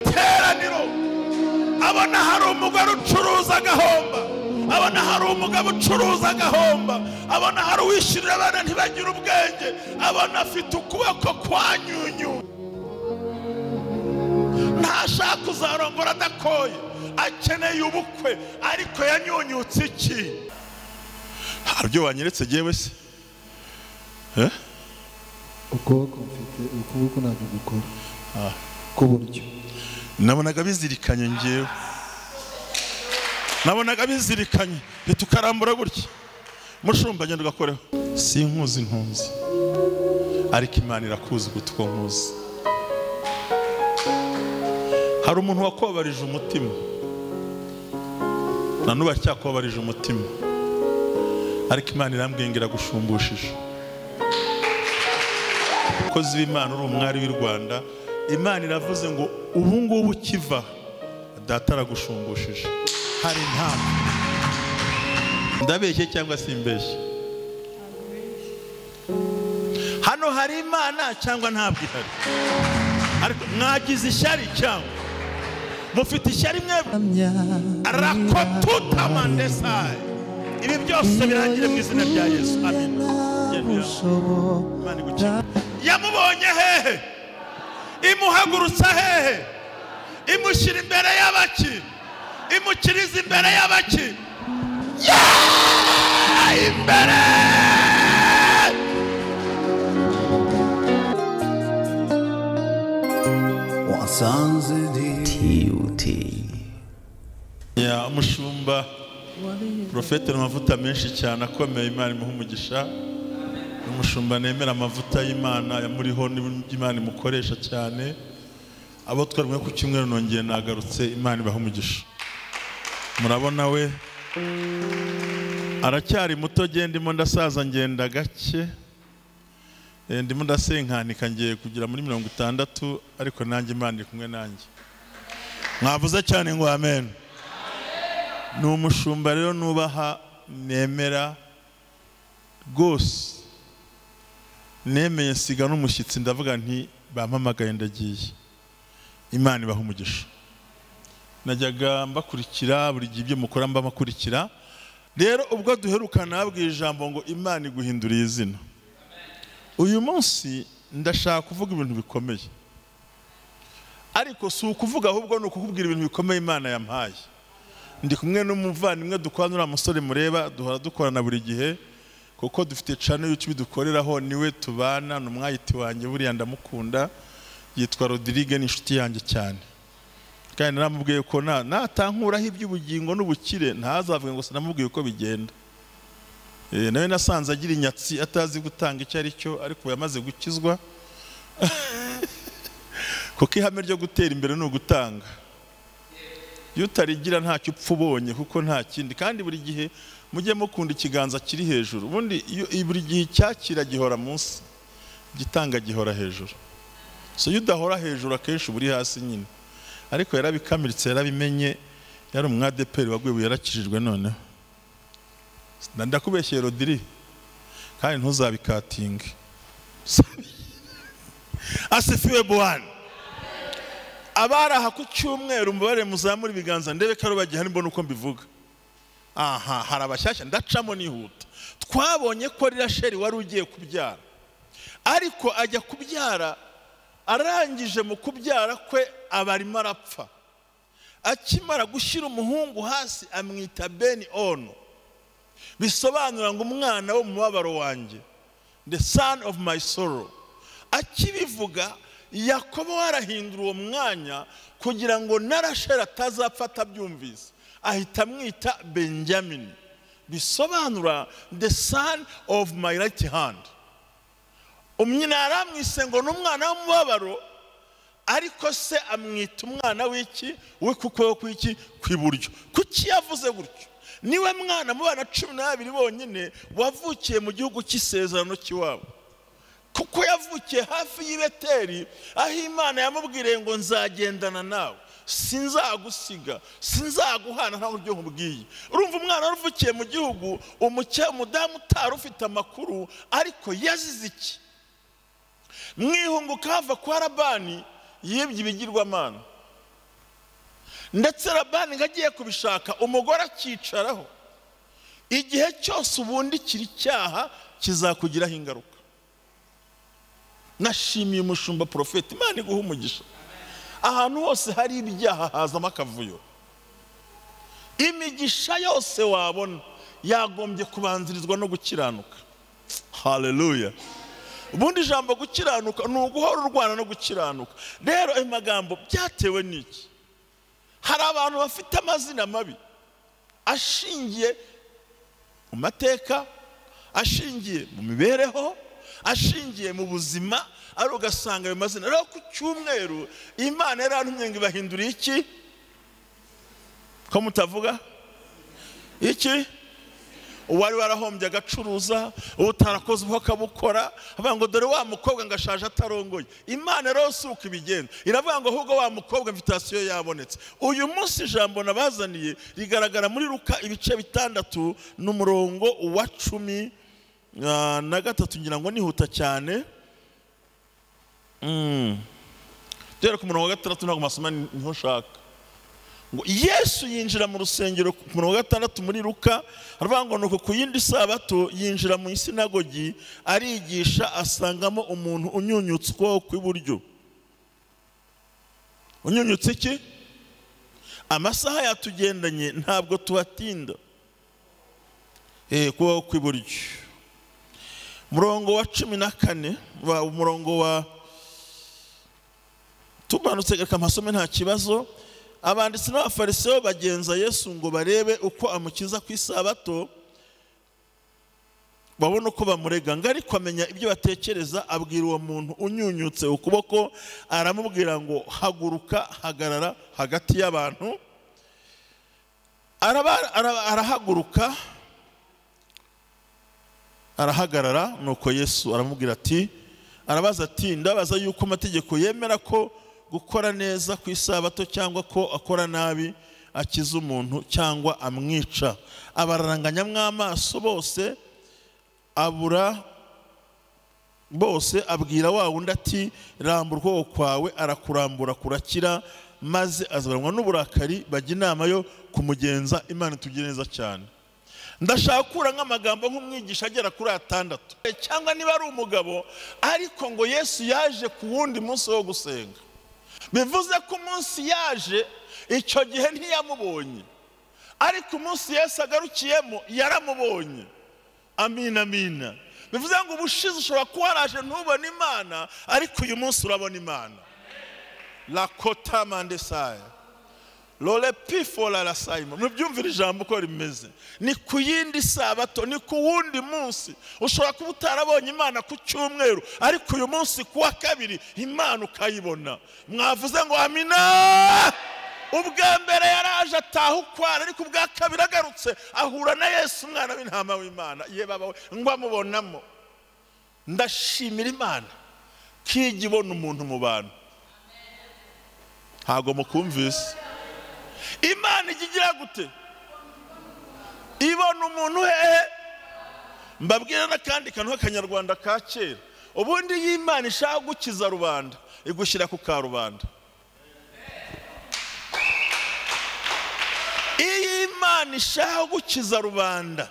Teraniro abona hari umugore ucuruza agahomba, abona hari umugabo ucuruza agahomba, abona hari uwishyurira abana ntibagire ubwenge, abona afite ukuboko kwa nyunyu, ntashaka uzarongora adakoye, akeneye ubukwe ariko yanyunyutse iki? Hari ibyo wanyeretse jewe se? Ukuboko mfite, ukuboko ntabwo gukora k'uburyo. Nabonaga bizirikanye ngewe, nabonaga bizirikanye, tukarambura gutya. Mushumba genda ugakoreho. Sinkuzi ntunzi, ariko Imana irakuzi gutwo nkuzi. Hari umuntu wakobarije umutima, na n'ubu aracyakobarije umutima, ariko Imana irambwiye ngo iragushumbushisha. Umukozi w'Imana uri umwari w'i Rwanda, Imana iravuze ngo ubu ngubu ukiva data aragushumbushisha. Hari impamvu. Ndabeshye cyangwa simbeshye? Hano hari Imana cyangwa ntabwo ihari? Ariko mwagize ishyari cyangwa mufite ishyari mwebwe? Rakotutamandesai. Ibi byose birangire mu izina rya Yesu. Amen. Imana igukinge. Yamubonye hehe? Imuhagurutsa hehe? Imushyira imbere y'abaki? Imukiriza imbere y'abaki? Imbere. TUT. Ya mushumba profete amavuta menshi cyane akomeye, Imana imuha umugisha. Umushumba nemera amavuta y'Imana yamuriho n'Imana imukoresha cyane. Abo twarumwe ku cyumweru nongeye nagarutse, Imana ibaha umugisha. Murabona we aracyari muto, ndimo ndasaza ngenda gake, ndimo ndasenkanika ngiye kugira muri 60, ariko nanjye Imana iri kumwe nanjye. Mwavuze cyane ngo amen. Ni umushumba rero nubaha, nemera rwose. Nemeye nsiga n'umushyitsi ndavuga nti bampamagaye ndagiye. Imana ibaha umugisha. Najyaga mbakurikira buri gihe ibyo mukora mbakurikira. Rero ubwo duherukana nabwiye ijambo ngo Imana iguhinduriye izina. Uyu munsi ndashaka kuvuga ibintu bikomeye, ariko si ukuvuga ahubwo ni ukukubwira ibintu bikomeye Imana yampaye. Ndi kumwe n'umuvandimwe dukorana, uriya musore mureba duhora dukorana buri gihe, kuko dufite channel YouTube dukoreraho, niwe tubana, ni umwayiti wanjye buriya ndamukunda, yitwa Rodrigue, ni inshuti yanjye cyane. Kandi naramubwiye ko natankuraho iby'ubugingo n'ubukire ntazavuge ngo sinamubwiye uko bigenda. Nawe nasanze agira inyatsi atazi gutanga icyo ari cyo, ariko yamaze gukizwa. Kuko ihame ryo gutera imbere ni ugutanga. Iyo utarigira ntacyo upfa ubonye, kuko nta kindi. Kandi buri gihe mujye mukunda ikiganza kiri hejuru. Ubundi buri gihe icyakira gihora munsi, gitanga gihora hejuru. So iyo udahora hejuru akenshi uba uri hasi nyine. Ariko yarabikamiritse, yarabimenye, yari umwadeperi waguye, yarakijijwe noneho. Ndakubeshyeye Rodiri, kandi ntuzabikatinge. Asifiwe Bwana. Abari aha ku cyumweru mubare muzamura ibiganza ndebe ko ari bagiye mbona uko mbivuga. Aha hari abashyashya ndacamo nihuta. Twabonye ko Rasheli wari ugiye kubyara, ariko ajya kubyara arangije mu kubyara kwe abarimo arapfa. Akimara gushyira umuhungu hasi amwita Beni Ono, bisobanura ngo umwana wo mu mubabaro wanjye, the son of my sorrow. Akibivuga Yakobo arahindura uwo mwanya kugira ngo na Rasheli atazapfa atabyumvise, ahita amwita Benjamin, bisobanura the son of my right hand. Umnyina aramwise ngo n'umwana w'umubabaro, ariko se amwita umwana w'iki we kuko kw'iki kw'iburyo. Kuki yavuze gutyo? Niwe mwana mu bana 12 bonyine wavukiye mu gihugu cy'isezerano cy'iwabo. Kuko yavukiye hafi y'i Beteli, aho Imana yamubwiriye ngo nzagendana nawe, sinzagusiga, sinzaguhana nta buryo nkubwiye. Urumva umwana wavukiye mu gihugu, umudamu utari ufite amakuru, ariko yazize iki? Mwihunguka hava kwa Labani yibye ibigirwamana. Ndetse Labani ngo agiye kubishaka umugore akicaraho. Igihe cyose ubundikira icyaha kizakugiraho ingaruka. Nashimiye umushumba Profeti, Imana iguha umugisha. Ahantu hose hari ibyaha hazamo akavuyo. Imigisha yose wabona yagombye kubanzirizwa no gukiranuka. Haleluya. Ubundi ijambo gukiranuka ni uguhora urwana no gukiranuka. Rero ayo magambo byatewe n'iki? Hari abantu bafite amazina mabi ashingiye mu mateka, ashingiye mu mibereho, ashingiye mu buzima, ari ugasanga ayo mazina. Rero ku cyumweru Imana yarantumye ngo ibahindure iki? Ko mutavuga iki? Uwari warahombye agacuruza, utarakoze uko akabukora, avuga ngo dore wa mukobwa ngashaje atarongoye. Imana rero si uko ibigenza, iravuga ngo ahubwo wa mukobwa invitation yabonetse. Uyu munsi ijambo nabazaniye rigaragara muri Luka ibice 6 n'umurongo wa 13, ngira ngo nihuta cyane. Dore ku murongo wa 6 ntabwo masoma niho nshaka. Ngo Yesu yinjira mu rusengero ku murongo wa 6 muri Luka, aravuga ngo nuko ku yindi sabato yinjira mu isinagogi arigisha, asangamo umuntu unyunyutse ukuboko kw'iburyo. Unyunyutse iki? Amasaha yatugendanye ntabwo tuhatinda. Ukuboko kw'iburyo. Murongo wa 14, umurongo wa tumanutse reka amasome nta kibazo. Abanditsi n'abafarisayo bagenza Yesu ngo barebe uko amukiza ku isabato, babone uko bamurega. Ngo ariko amenya ibyo batekereza, abwira uwo muntu unyunyutse ukuboko, aramubwira ngo haguruka, hagarara hagati y'abantu. Arahaguruka arahagarara. Nuko Yesu aramubwira ati, arabaza ati, ndabaza yuko amategeko yemera ko gukora neza ku isabato cyangwa ko akora nabi akiza umuntu cyangwa amwica. Abararanganyamwo amaso bose, abura bose, abwira wa wundi ati rambura ukuboko kwawe. Arakurambura kurakira, maze azabanwa n'uburakari, bajya inama yo kumugenza. Imana itugire neza cyane. Ndashaka gukura nk'amagambo nk'umwigisha agera kuri 6, cyangwa niba ari umugabo, ariko ngo Yesu yaje ku wundi munsi wo gusenga. Bivuze ko umunsi yaje icyo gihe ntiyamubonye, ariko umunsi Yesu agarukiyemo yaramubonye. Amina, amina. Bivuze ngo ubushize ushobora kuba waraje ntubone Imana, ariko uyu munsi urabona Imana. La kota mandesaya lole pifola la saimo. Mubyumvira ijambo uko rimeze. Ni ku yindi sabato, ni ku wundi munsi. Ushobora kuba utarabonye Imana ku cyumweru, ariko uyu munsi ku wa kabiri Imana ukayibona. Mwavuze ngo amina. Ubwa mbere yaraje ataha ukwara, ariko ubwa kabiri agarutse ahura na Yesu umwana w'intama w'Imana. Ye baba we, ngo amubonamo. Ndashimira Imana kijya ibona umuntu mu bantu. Ntago mukumvise. Imana igira gute? Ibona umuntu hehe? Mbabwira n'akandi kantu k'akanyarwanda ka kera. Ubundi iyo Imana ishaka gukiza rubanda, igushyira ku karubanda. Iyo Imana ishaka gukiza rubanda,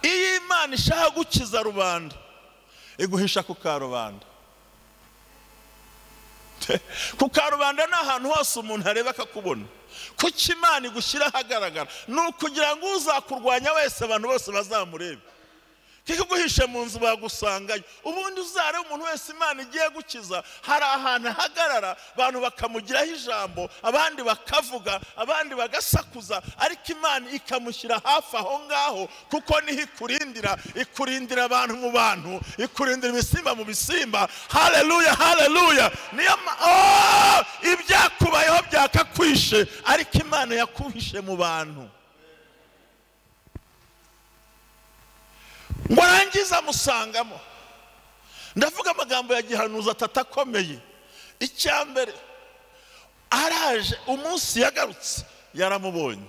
iyo Imana ishaka gukiza rubanda, iguhisha ku karubanda. Ku karubanda ni ahantu hose umuntu areba akakubona. Kuki Imana igushyira ahagaragara? Ni ukugira ngo uzakurwanya wese abantu bose bazamurebe. Kikuguhishe mu nzu bagusangayo. Ubundi uzarebe umuntu wese Imana igiye gukiza, hari ahantu ahagarara abantu bakamugiraho ijambo, abandi bakavuga, abandi bagasakuza, ariko Imana ikamushyira hafi aho ngaho, kuko niho ikurindira. Ikurindira abantu mu bantu, ikurindira ibisimba mu bisimba. Haleluya, haleluya. Niyo ibyakubayeho byakakwishe, ariko Imana yakuhishe mu bantu. Ngo arangize amusangamo. Ndavuga amagambo ya gihanuzi atatu akomeye. Icya mbere, araje umunsi yagarutse yaramubonye.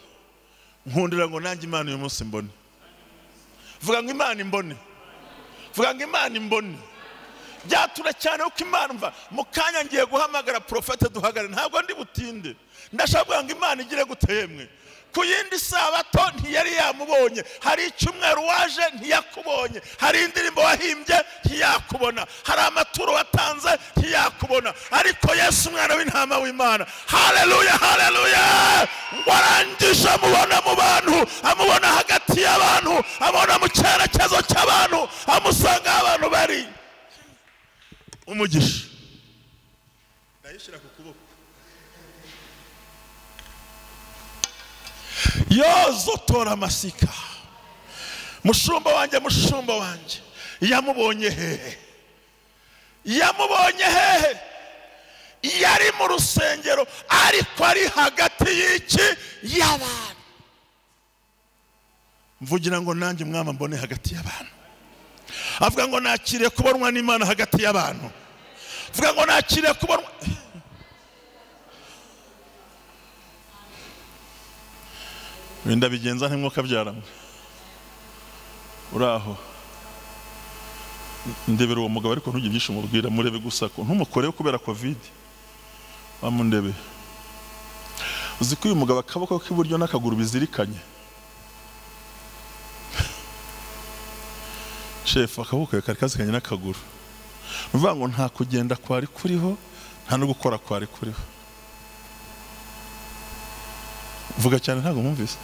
Nkundira ngo nanjye Imana uyu munsi mbone. Vuga ngo Imana imbone. Vuga ngo Imana imbone. Byatura cyane uko Imana mva mu kanya ngiye guhamagara profete duhagare, ntabwo ndi butinde. Ndashaka kuvuga ngo Imana igire gute yemwe. Ku yindi sabato ntiyari yamubonye, hari icyumweru waje ntiyakubonye, hari indirimbo wahimbye ntiyakubona, hari amaturo watanze ntiyakubona, ariko Yesu umwana w'intama w'Imana, haleluya haleluya, ngo arangije amubona mu bantu, amubona hagati y'abantu, amubona mu cyerekezo cy'abantu, amusanga aho abantu bari. Umugisha ndayishyira ku kuboko. Yozotora amasika. Mushumba wanjye, mushumba wanjye, yamubonye hehe? Yamubonye hehe? Yari mu rusengero, ariko ari hagati y'iki? Y'abantu. Mvugira ngo nanjye mwama mbone hagati y'abantu. Avuga ngo nakiriye kubonwa n'Imana hagati y'abantu. Avuga ngo nakiriye kubonwa. Wenda bigenza ntimwuka byaramwe. Uraho ndebera uwo mugabo, ariko ntujye byinshi umubwira, murebe gusa ko ntumukoreho kubera covid. Bamundebe. Uzi ko uyu mugabo akaboko k'iburyo n'akaguru bizirikanye. Chef akaboko kari kazikanye n'akaguru. Uvuga ngo nta kugenda kwari kuriho, nta no gukora kwari kuriho. Vuga cyane ntabwo mwumvise.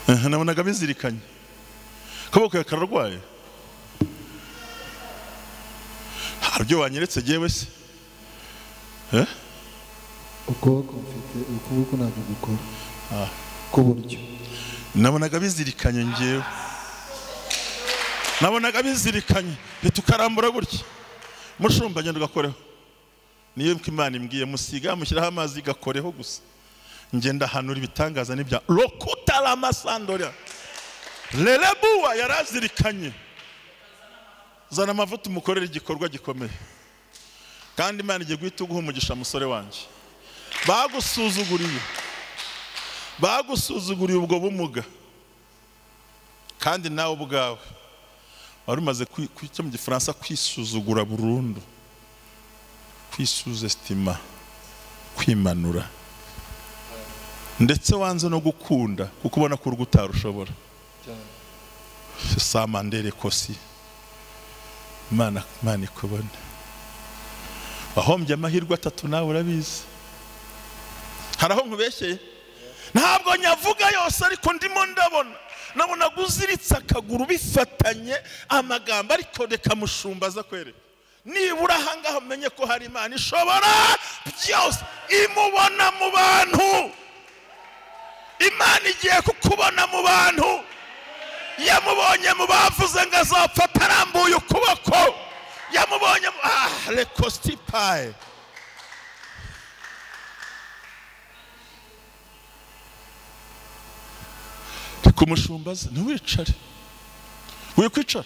Nabonaga bizirikanye. Akaboko kararwaye. Haribyo wanyeretse jewe se? Ukuboko mfite, ukuboko ntabwo gukora. Kuburyo. Nabonaga bizirikanye ngewe. Nabonaga bizirikanye, bitukarambura gutya. Mushumba agenda ugakoreho. Niyo Imana imbwiye musiga mushyiraho amazi gakoreho gusa. Ngenda hanura ibitangaza n'ibya lokuta la masandoria. Lelebuwa yarazirikanye. Zana amavuta umukorera igikorwa gikomeye. Kandi Imana igiye guhita uguha umugisha musore wanjye. Bagusuzuguriye. Bagusuzuguriye ubwo bumuga. Kandi nawe ubwawe wari umaze kwicyo mu Gifaransa kwisuzugura burundu. Kwisuzestima, kwimanura. Ndetse wanze no gukunda kuko ubona ko urugutarushobora. Samandere kosi. Imana Imana ikubone. Wahombye amahirwe atatu nawe urabizi. Haraho nkubeshyeye. Ntabwo nyavuga yose ariko ndimo ndabona. Nabona guziritsa akaguru bifatanye amagambo, ariko reka mushumba aza kwereka. Nibura ahangaha umenye ko hari Imana ishobora byose, imubona mu bantu. Imana igiye kukubona mu bantu. Yamubonye mu bavuze ngo azapfa atarambuye ukuboko. Yamubonye lekostipae. Kumushumbaza ntiwicare. Wikwicara,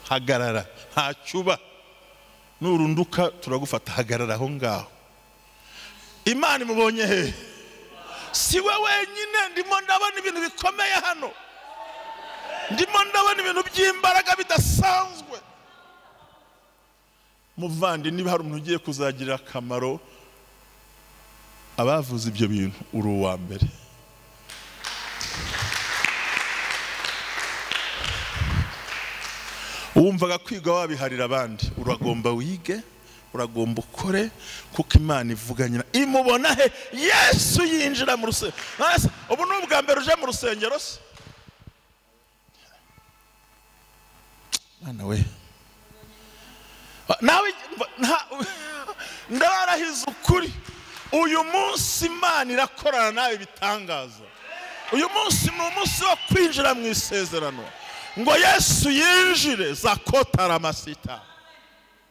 hagarara, ntacyuba. Nurunduka turagufata, hagarara aho ngaho. Imana imubonye he? Si we wenyine, ndimo ndabona ibintu bikomeye hano. Ndimo ndabona ibintu by'imbaraga bidasanzwe. Muvandi, niba hari umuntu ugiye kuzagira akamaro abavuze ibyo bintu, uri uwa mbere. Wumvaga kwiga wabiharira abandi, uragomba wige, uragomba ukore, kuko Imana ivuganye. Imubona he? Yesu yinjira mu rusengero. Ubu ni ubwa mbere uje mu rusengero se? Mwana we, nawe ndabarahiza ukuri, uyu munsi Imana irakorana nawe ibitangaza. Uyu munsi ni umunsi wo kwinjira mu isezerano. Ngo Yesu yinjire zakotaramasita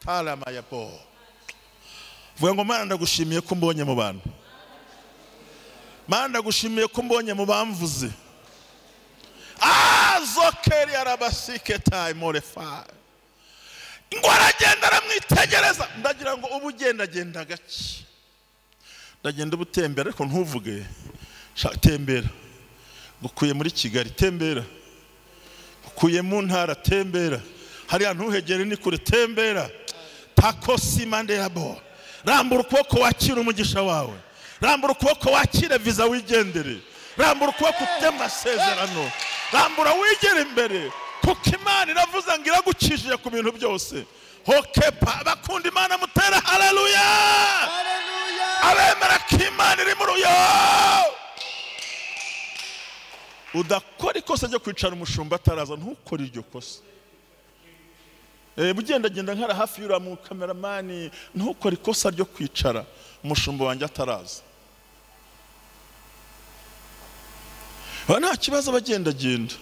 taramayabo. Vuga ngo Mana ndagushimiye ko mbonye mu bantu. Mana ndagushimiye ko mbonye mu bamvuze. Azokeri arabasike morefa. Ngo aragenda aramwitegereza. Ndagira ngo ubu ugenda genda gake. Ndagenda ubutembera ariko ntuvuge. Tembera. Ngukuye muri Kigali tembera. Ukuye mu ntara tembera. Hariya ntuhegere ni kure, tembera. Takosimandeyabo. Rambura ukuboko wakire umugisha wawe. Rambura ukuboko wakire visa wigendere. Rambura ukuboko ufite amasezerano. Rambura wigere imbere, kuko Imana iravuze ngo iragukijije ku bintu byose. Hokepa bakunda Imana mutera haleluya. Abemera ko Imana iri muri uyo. Udakora ikosa ryo kwicara umushumba ataraza, ntukore iryo kosa. Ugendagenda nkara hafi y'uriya mu kameramani, ntukore ikosa ryo kwicara umushumba wanjye ataraza. Nta kibazo abagendagenda.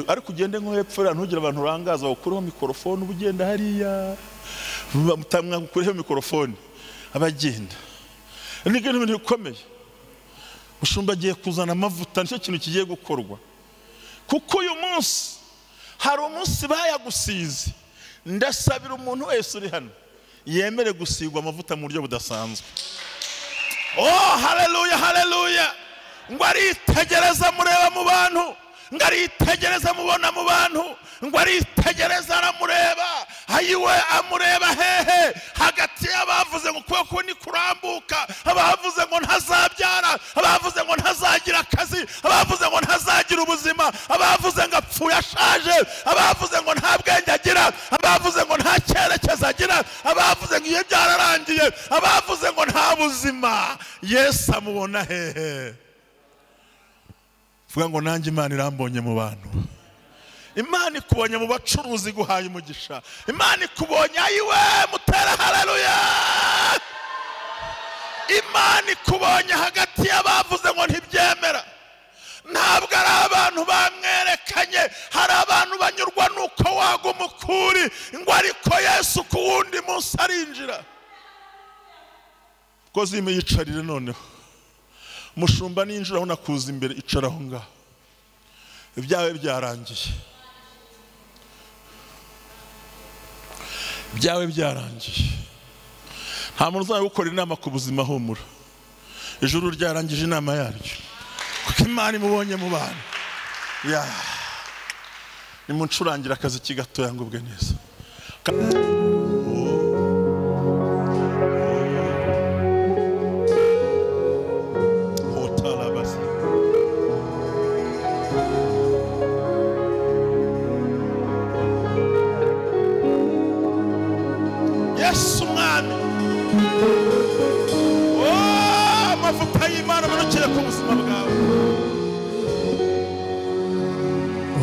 Ariko ugende nko hepfo ntugire abantu urangaza bakureho mikorofone, uba ugenda hariya bakureho mikorofone abagenda. Ni ibintu bikomeye. Mushumba agiye kuzana amavuta, nicyo kintu kigiye gukorwa. Kuko uyu munsi hari umunsi bayagusize. Ndasabira umuntu wese uri hano yemere gusigwa amavuta mu buryo budasanzwe. Oh haleluya, haleluya. Ngo aritegereza mureba mu bantu, ngo aritegereza mubona mu bantu, ngo aritegereza aramureba. Ayiwe amureba hehe? Hagati y'abavuze ngo ukuboko ni kurambuka, abavuze ngo ntazabyara, abavuze ngo ntazagira akazi, abavuze ngo ntazagira ubuzima, abavuze ngo apfuye ashaje, abavuze ngo nta bwenge agira, abavuze ngo nta cyerekezo agira, abavuze ngo iyo byararangiye, abavuze ngo nta buzima. Yesu amubona hehe? Vuga ngo nanjye Imana irambonye mu bantu. Imana ikubonye mu bacuruzi guhaye umugisha. Imana ikubonye, ayiwe mutera haleluya. Imana ikubonye hagati y'abavuze ngo ntibyemera. Ntabwo ari abantu bamwerekanye, hari abantu banyurwa nuko wagwa umukuri ngo ariko Yesu ku wundi munsi arinjira. Kozi yicarire noneho. Mushumba ninjira aho nakuza imbere, icara aho ngaho. Ibyawe byarangiye. Ibyawe byarangiye. Nta muntu uzajya gukora inama ku buzima, humura. Ijuru ryarangije inama yaryo. Kuko Imana imubonye mu bantu. Ya. Nimuncurangira akazi kigatoya ngo ubwe neza. Yesu mwami. Oh, amavuta y'Imana amanukire ku buzima bwawe.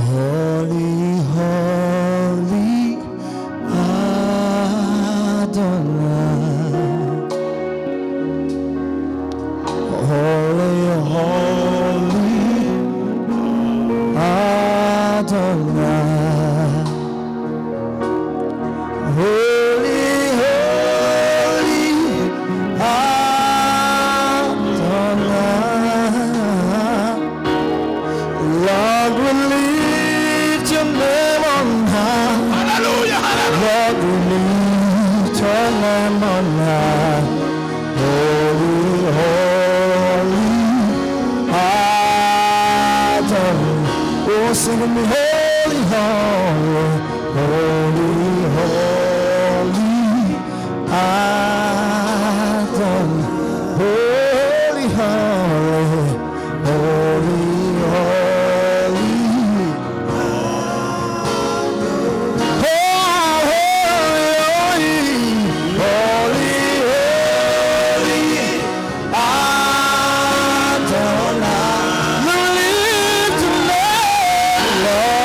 Holy, holy Adonai. Holy, holy Adonai. Holy, holy Adonai. Lord, we lift your name on high. Hallelujah, hallelujah. Lord, we lift your name on high. Holy, holy Adonai. Oh, sing with me, holy, holy, holy, holy Adonai. Holy, holy, holy, holy. Holy, holy, holy Adonai. We lift your name, Lord.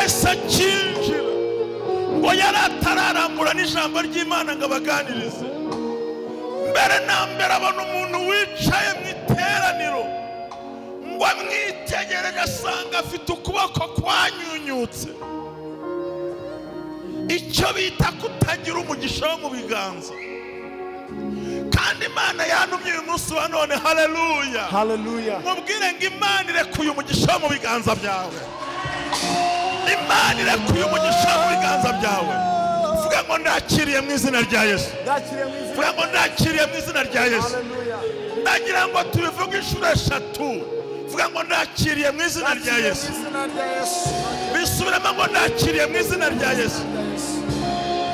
Yesu akinjira ngo yari atararambura n'ijambo ry'Imana ngo abaganirize. Mbere na mbere abona umuntu wicaye mu iteraniro, ngo amwitegereje asanga afite ukuboko kwanyunyutse, icyo bita kutagira umugisha wo mu biganza. Kandi Imana yantumye uyu munsi wa none, haleluya, haleluya. Mubwire ngo Imana irekuye umugisha wo mu biganza byawe. Imana irekuye umugisha wo mu biganza byawe. Vuga ngo ndakiriye mu izina rya Yesu. Vuga ngo ndakiriye mu izina rya Yesu. Ndagira ngo tubivuge inshuro eshatu. Vuga ngo ndakiriye mu izina rya Yesu. Bisubiremo ngo ndakiriye mu izina rya Yesu.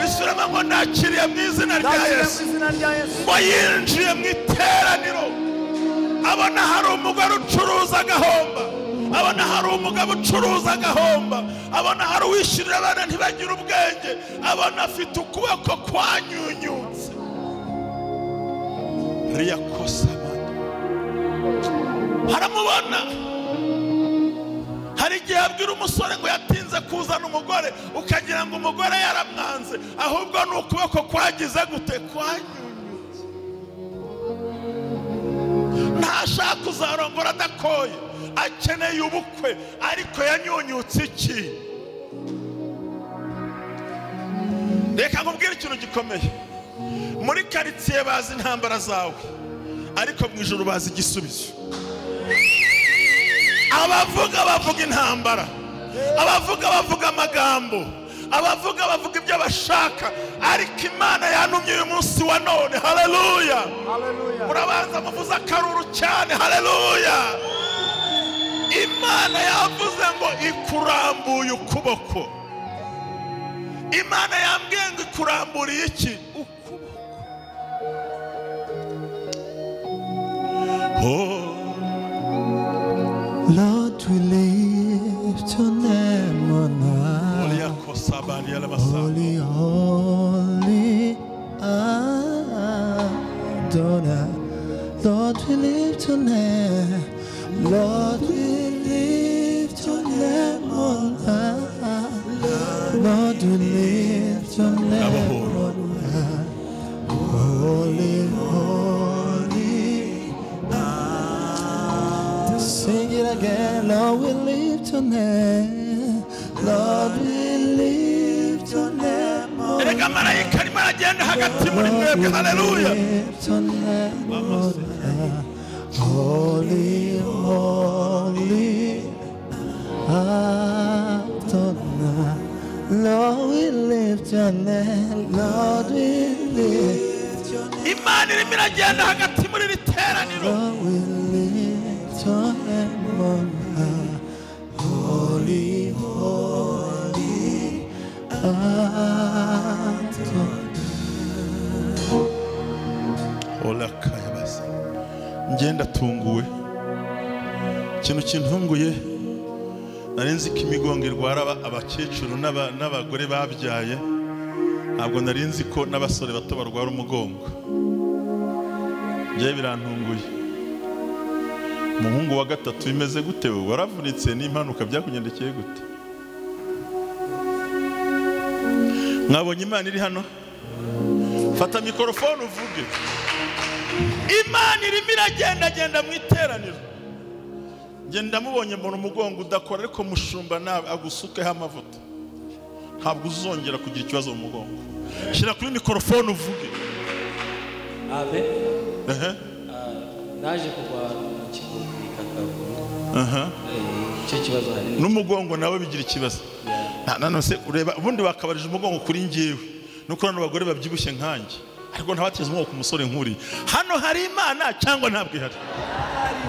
Bisubiremo ngo ndakiriye mu izina rya Yesu. Ngo yinjiye mu iteraniro, abona hari umugore ucuruza agahomba, abona hari umugabo ucuruza agahomba, abona hari uwishyurira abana ntibagire ubwenge, abona afite ukuboko kwanyunyutse. Haramubona. Hari igihe abwira umusore ngo yatinze kuzana umugore, ukagira ngo umugore yaramwanze, ahubwo ni ukuboko kwagize gute, kwanyunyutse. Ntashaka kuzarongora adakoye, akeneye ubukwe, ariko yanyunyutse iki? Reka nkubwire ikintu gikomeye. Muri karitsiye bazi intambara zawe, ariko mu ijuru bazi igisubizo. Abavuga bavuga intambara, abavuga bavuga amagambo, abavuga bavuga ibyo bashaka, ariko Imana yantumye uyu munsi wa none, haleluya. Murabanza muvuze akaruru cyane, haleluya. Imana yavuze ngo ikurambuye ukuboko. Imana yambwiye ngo ikuramburiye iki? Ukuboko. Oh Lord, we lift your name on high. Holy, holy Adonai. Lord, we lift your name. Lord, we lift your name on high. Lord, we lift your name on high. Holy, holy Adonai. Sing it again. Lord, we lift your name. Lord, we lift your name on high. Hallelujah. Holy, holy Adonai. Lord, we lift your name. Lord, we lift your name. Lord, we lift your name on high. Holy, holy Adonai. Ngenda tunguwe. Ikintu kintunguye, nari nzi ko imigongo irwara abakecuru n'abagore babyaye, ntabwo nari nzi ko n'abasore bato barwara umugongo. Njye birantunguye. Umuhungu wa gatatu bimeze gute? Waravunitse n'impanuka byakugendekeye gute? Mwabonye Imana iri hano? Fata mikorofone uvuge. Imana irimo iragendagenda mu iteraniro. Njye ndamubonye mbona umugongo udakora, ariko mushumba nawe agusukeho amavuta, ntabwo uzongera kugira ikibazo mu mugongo. Shyira kuri mikorofone uvuge. Abe naje kugwa mu kigo kakaguru. Icyo kibazo hari n'umugongo nawe bigira ikibazo. None se ureba ubundi bakabarije umugongo kuri ngiwe, nuko none abagore babyibushye nkanjye, ariko ntabateze umugongo ku musore nkuri. Hano hari Imana cyangwa ntabwo ihari?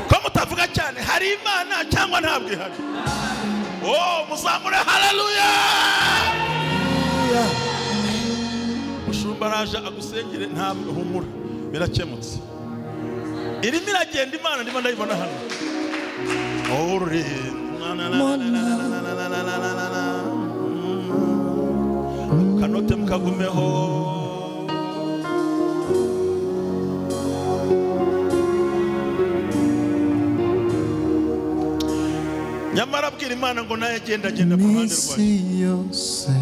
Ko mutavuga cyane, hari Imana cyangwa ntabwo ihari? Oh, muzamure haleluya. Mushumba araje agusengere, ntabwo humura, birakemutse. Irimo iragenda Imana ndimo ndayibona hano. Ore kanote mukagumeho. Nyamara abwira Imana Imana ngo nayo agendagenda ku ruhande rwayo. Iminsi yose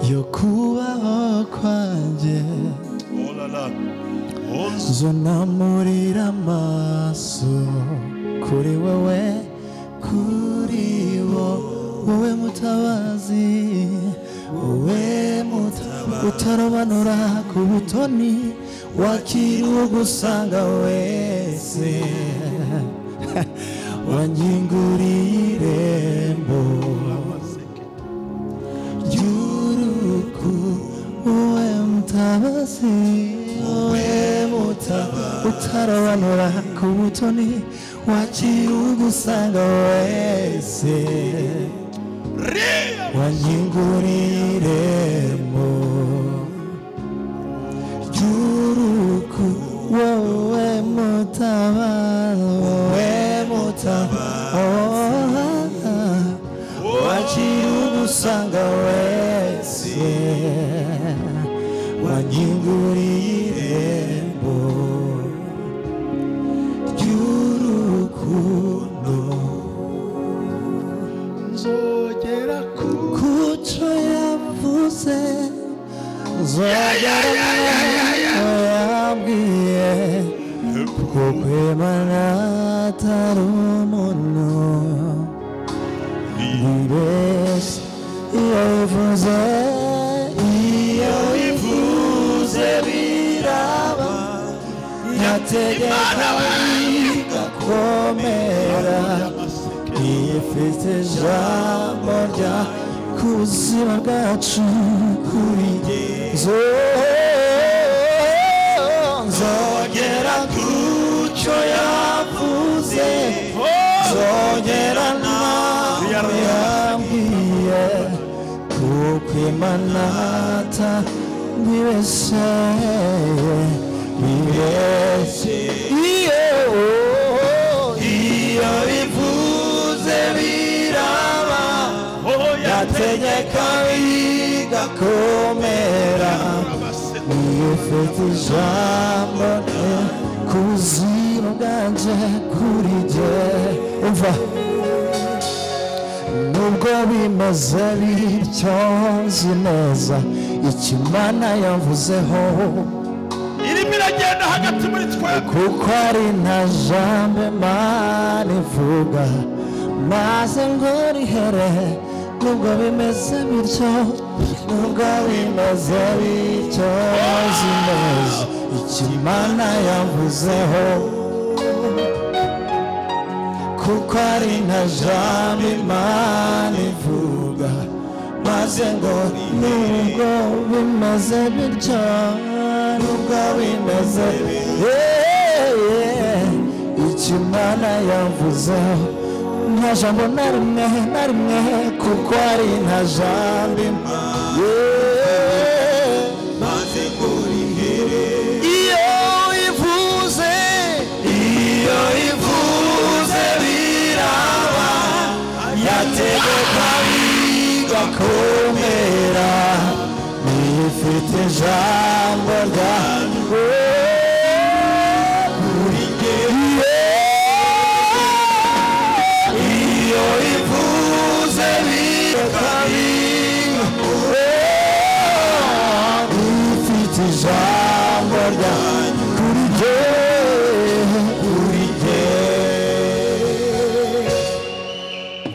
yo kubaho kwanjye Oh la la. Oh, nzunamurira amaso kuri wowe, kuri wowe mutabazi, wowe utarobanura ku butoni, wakira ugusanga wese, wanyinguriye irembo ry'uruku, wowe mutabazi, wowe utarobanura ku butoni, wakira ugusanga wese, wanyinguriye irembo ry'uruku, wowe mutabazi, wowe mutabazi, wakira ugusanga wese, wanyinguriye irembo ry'urukundo. Nzogera ku Kuco yavuze, nzogera yambwiye, kuko Imana atari umuntu yibeshye, iyo ivuze, iyo ivuze biraba, yategeka bigakomera, ifite ijambo rya ku buzima bwacu kuri nzogera ku cyo yavuze, nzogera nawe yambwiye, kuko Imana atibeshye, ibeshye, iyo ivuze biraba, yategeka bigakomera, ifite ijambo ku buzima bwanjye kuri jye. Umva, nubwo bimeze bityo nzi neza icyo Imana yavuzeho, irimo iragenda hagati muri twebwe, kuko ari nta jambo Imana ivuga maze ngo rihere. Nubwo bimeze bityo, nubwo bimeze bityo nzi neza icyo Imana yavuzeho, kuko ari nta jambo Imana ivuga maze ngo, nubwo bimeze bityo, nubwo bimeze icyo Imana yavuzeho, nta jambo na rimwe na rimwe, kuko ari nta jambo maze ngo rihere. Iyo ivuze, iyo ivuze biraba, yategeka bigakomera, ifite ijambo ryawe kuri jye. Iyo ivuze ifite ijambo ryawe kuri jye, kuri jye.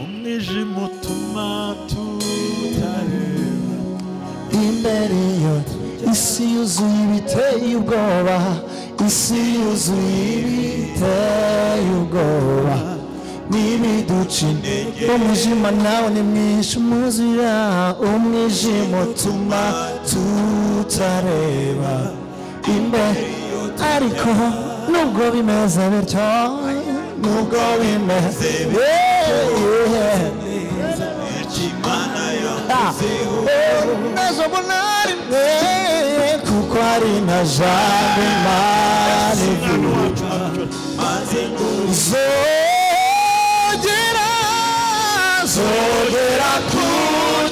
Umwijima utuma tutareba imbere, iyo isi yuzuye ibiteye ubwoba, isi yuzuye ibiteye ubwoba n'ibiduca intege. Umwijima nawe ni mwinshi umuzira, umwijima utuma tutareba imbere, ariko nubwo bimeze bityo, nubwo bimeze Imana yavuzeho, nta na rimwe, kuko ari nta jambo Imana ivuga, maze ngo nzogera, nzogera ku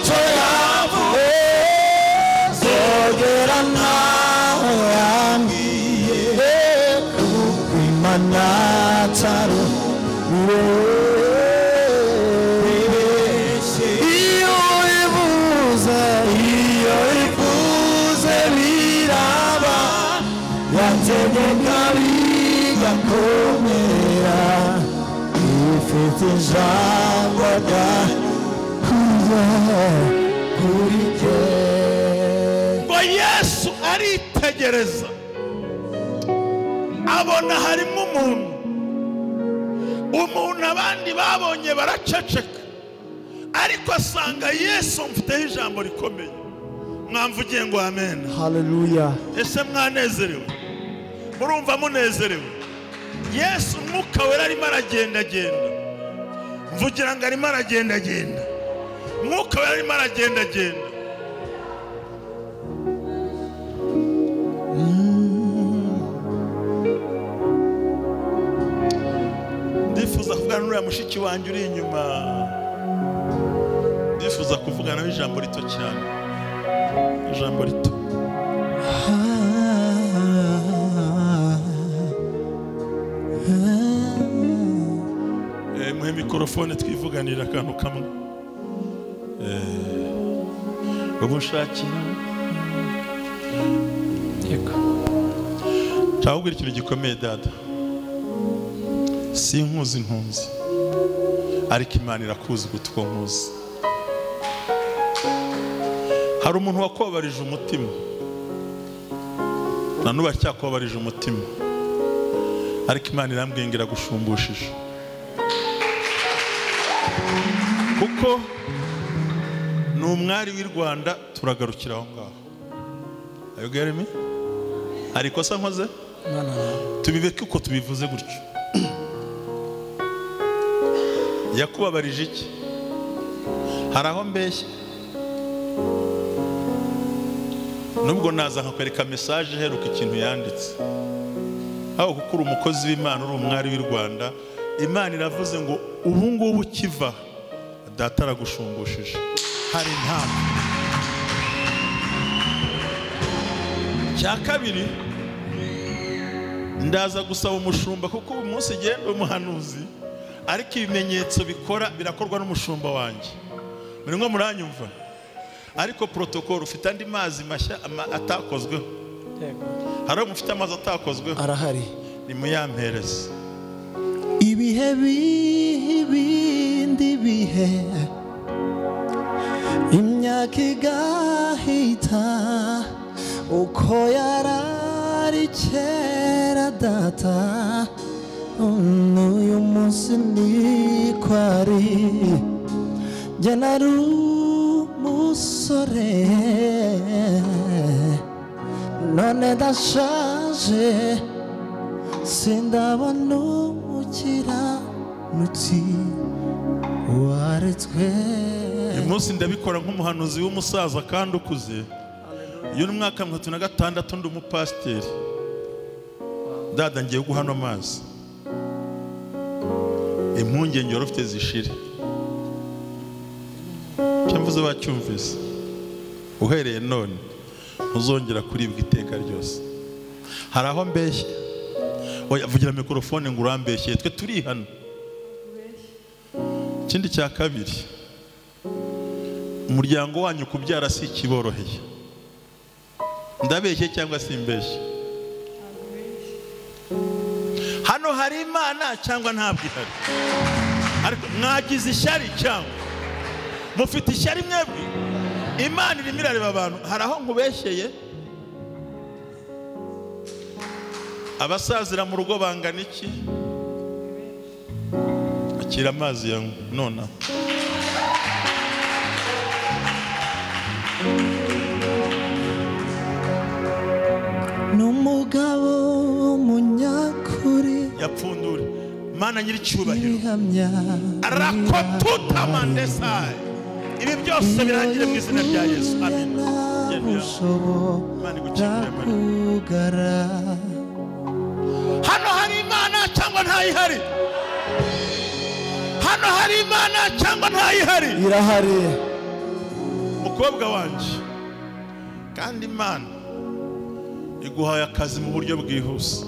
cyo yavuze, nzogera nawe yambwiye, kuko Imana atari Ijambo kuri jye. Ngo Yesu aritegereza abona harimo umuntu abandi babonye baraceceka, ariko asanga Yesu mfiteho ijambo rikomeye. Mwamvugiye ngo amen. Haleluya. Ese mwanezerewe? Murumva munezerewe? Yesu umwuka wera arimo aragendagenda. Mvugira ngo arimo aragendagenda. Umwuka wera arimo aragendagenda. Ndifuza kuvugana n'uriya mushiki wanjye uri inyuma. Ndifuza kuvugana nawe ijambo rito cyane. Ijambo rito. Muhe mikorofone twivuganira akantu kamwe. Ubushakira. Yego. Nshaka ikintu gikomeye dada. Sinkuzi ntunzi, ariko Imana irakuzi gutwo nkuzi. Hari umuntu wakobarije umutima, na n'ubu aracyakobarije umutima, ariko Imana irambwiye ngo iragushumbushisha. Kuko ni umwari w'i Rwanda, turagarukira aho ngaho. Are you getting me? Hari ikosa nkoze? No, no, no. Tubibeke uko tubivuze gutyo. Yakubabarije iki? Hari aho mbeshya? Nubwo naza nkakwereka message iheruka ikintu yanditse. Aho kuko uri umukozi w'Imana, uri umwari w'i Rwanda, Imana iravuze ngo ubu ngubu kiva data aragushumbushisha. Hari impamvu. Cya kabiri, ndaza gusaba umushumba, kuko uyu munsi igenda umuhanuzi, ariko ibimenyetso bikora birakorwa n'umushumba wanjye. Muri mwe muranyumva? Ariko protocol ufite andi mazi mashya atakozweho. Yego. Hari umufite amazi atakozweho. Arahari. Ni muyampereze. Ibihe bindi bihe, imyaka igahita, uko yarari kera data, n'uyu munsi niko ari. Njye nari umusore, none ndashaje, sindabona umukiranutsi waretswe. Uyu munsi ndabikora nk'umuhanuzi w'umusaza kandi ukuze. Iyo ni mwaka 36 ndi umupasiteri. Dada ngiye guhano amazi. Impungenge wari ufite zishire. Cyamvuze bacyumvise. Uhereye none ntuzongera kuribwa iteka ryose. Hari aho mbeshya? Oya, vugira mikorofone ngo urambeshye, twe turi hano. Ikindi cya kabiri, umuryango wanyu kubyara si ikiboroheye. Ndabeshye cyangwa simbeshye? Hano hari Imana cyangwa ntabwo ihari? Ariko mwagize ishyari cyangwa mufite ishyari mwebwe? Imana irimo irareba abantu. Hari aho nkubeshyeye? Abasazira mu rugo bangana iki? Akira amazi ya nona. N'umugabo w'umunyakuri yapfundure. Mana nyiricyubahiro, arakotuta mandesai. Ibi byose birangire mu izina rya Yesu. Amen. Imana igukingure. Hano hari Imana cyangwa ntayihari? Hano hari Imana cyangwa ntayihari? Irahari. Mukobwa wanje, kandi Imana iguhaye akazi mu buryo bwihuse.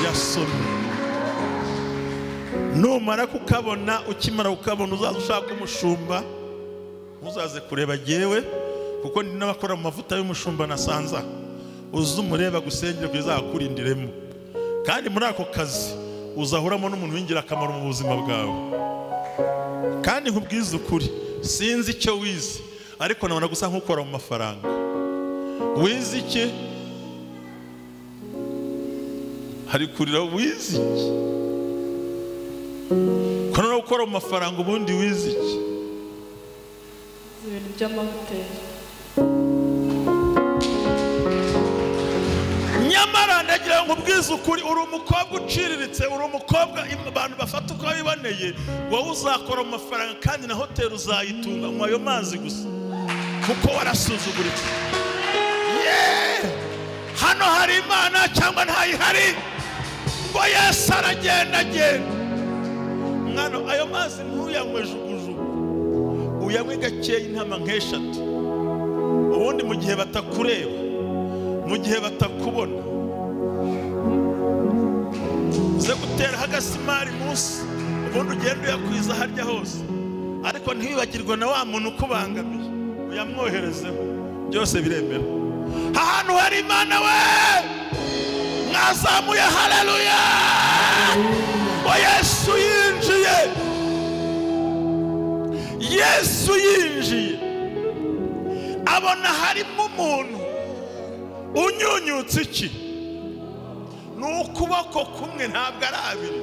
Yasomye. Numara kukabona, ukimara kukabona uzaza ushaka umushumba, uzaze kureba jewe, kuko ndi n'abakora mu mavuta y'umushumba nasanza. Uze umureba gusengera kugeza akurindiremo. Kandi muri ako kazi Uzahuramo n'umuntu w'ingirakamaro mu buzima bwawe. Kandi nkubwize ukuri, sinzi icyo wize, ariko nabona gusa nk'ukora mu mafaranga. Wize iki? Hari kurira, wize iki? Ko noneho ukora mu mafaranga, ubundi wize iki? Ibintu by'amahoteli. Nyamara ndagira ngo ubwize ukuri, uri umukobwa uciriritse, uri umukobwa abantu bafata uko biboneye, wowe uzakora mu mafaranga kandi na hoteli uzayitunga mu ayo mazi gusa, kuko warasuzuguritse. Hano hari Imana cyangwa ntayihari? Ngo Yesu aragenda agenda. Mwana, ayo mazi ntuyanywe jugujugu, uyanywe gakeya, intama nk'eshatu. Ubundi mu gihe batakureba, mu gihe batakubona, uze guteraho agasimari munsi, ubundi ugenda uyakwiza harya hose, ariko ntiwibagirwe na wa muntu ukubangamiye, uyamwoherezeho, byose biremera. Ahantu hari Imana we, mwazamuye haleluya! Ngo Yesu yinjiye, Yesu yinjiye, abona harimo umuntu unyunyutse iki? Ni ukuboko kumwe, ntabwo ari abiri.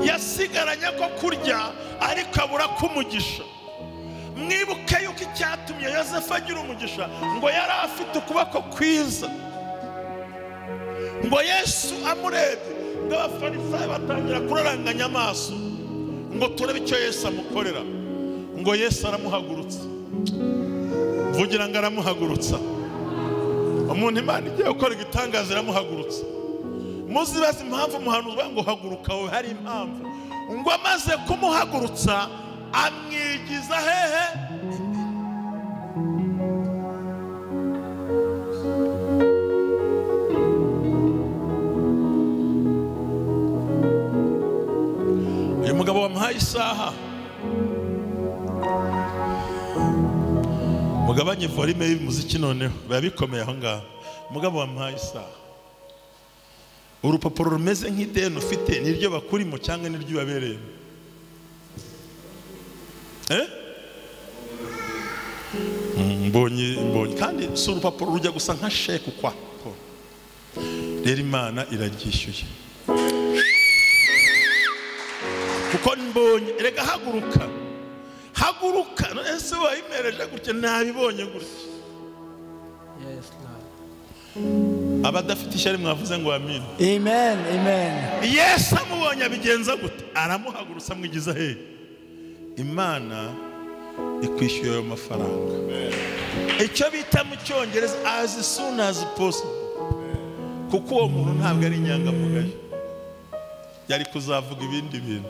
Yasigaranye ko kurya ariko abura kumugisha. Mwibuke yuko icyatumye Yosefu agira umugisha, ngo yari afite ukuboko kwiza. Ngo Yesu amurebye, ngo abafarisayo batangira kuraranganya amaso, ngo turebe icyo Yesu amukorera. Ngo Yesu aramuhagurutsa. Mvugira ngo aramuhagurutsa. Umuntu Imana igiye gukora igitangaza iramuhagurutsa. Muzibaze impamvu umuhanuzi ngo haguruka, wowe hari impamvu. Ngo amaze kumuhagurutsa amwigiza hehe? Uyu mugabo wamuhaye isaha, mugabanye volume y'umuziki noneho biba bikomeye aho ngaho. Mugabo wamuhaye isaha, urupapuro rumeze nk'ideni ufite niryo bakurimo cyangwa niryo ubabereyemo? Mbonye kandi si urupapuro rujya gusa nka sheke ukwa. Rero Imana iraryishyuye, kuko mbonye. Reka haguruka, haguruka. Ese wayimereje gutya? Nabibonye gutya. Abadafite ishyari mwavuze ngo amina. Amen, amen. Yesu amubonye abigenza gute? Aramuhagurutsa amwigiza he? Imana ikwishyuye ayo mafaranga. Icyo bita mu Cyongereza as soon as possible, kuko uwo muntu ntabwo ari inyangamugayo, yari kuzavuga ibindi bintu.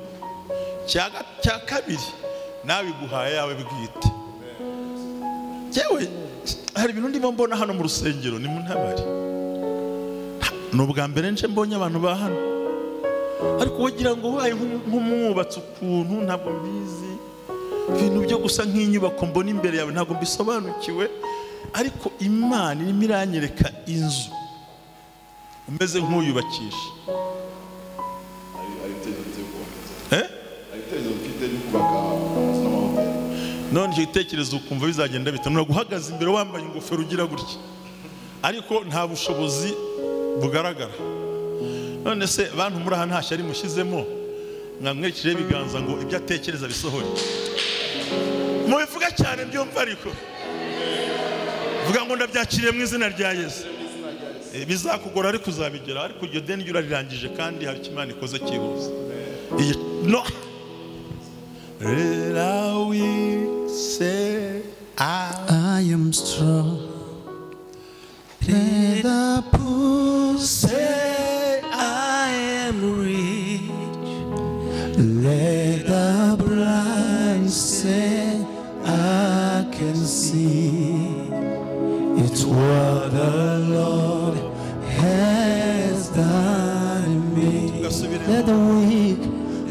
Cya kabiri, nawe iguhaye yawe bwite. Yewe hari ibintu ndimo mbona hano mu rusengero, ni mu ntabari. Ni ubwa mbere nje mbonye abantu ba hano, ariko wagira ngo ubaye nk'umwubatsi ukuntu, ntabwo mbizi ibintu byo gusa nk'inyubako mbona imbere yawe, ntabwo mbisobanukiwe, ariko Imana irimo iranyereka inzu umeze nk'uyubakisha. None icyo gitekerezo ukumva bizagenda bite? Guhagaze imbere wambaye ingofero ugira gutya, ariko nta bushobozi bugaragara. None se bantu muri aha nta shyari mushyizemo, mwamwerekeje ibiganza ngo ibyo atekereza bisohore? Mubivuga cyane byumva, ariko vuga ngo ndabyakiriye mu izina rya Yesu. Bizakugora ariko uzabigera, ariko iryo deni urarirangije kandi hari icyo Imana ikoze cyihuse. No say I am strong. Let the poor say I am rich. Let the blind say I can see. It's what the Lord has done in me. Let the weak,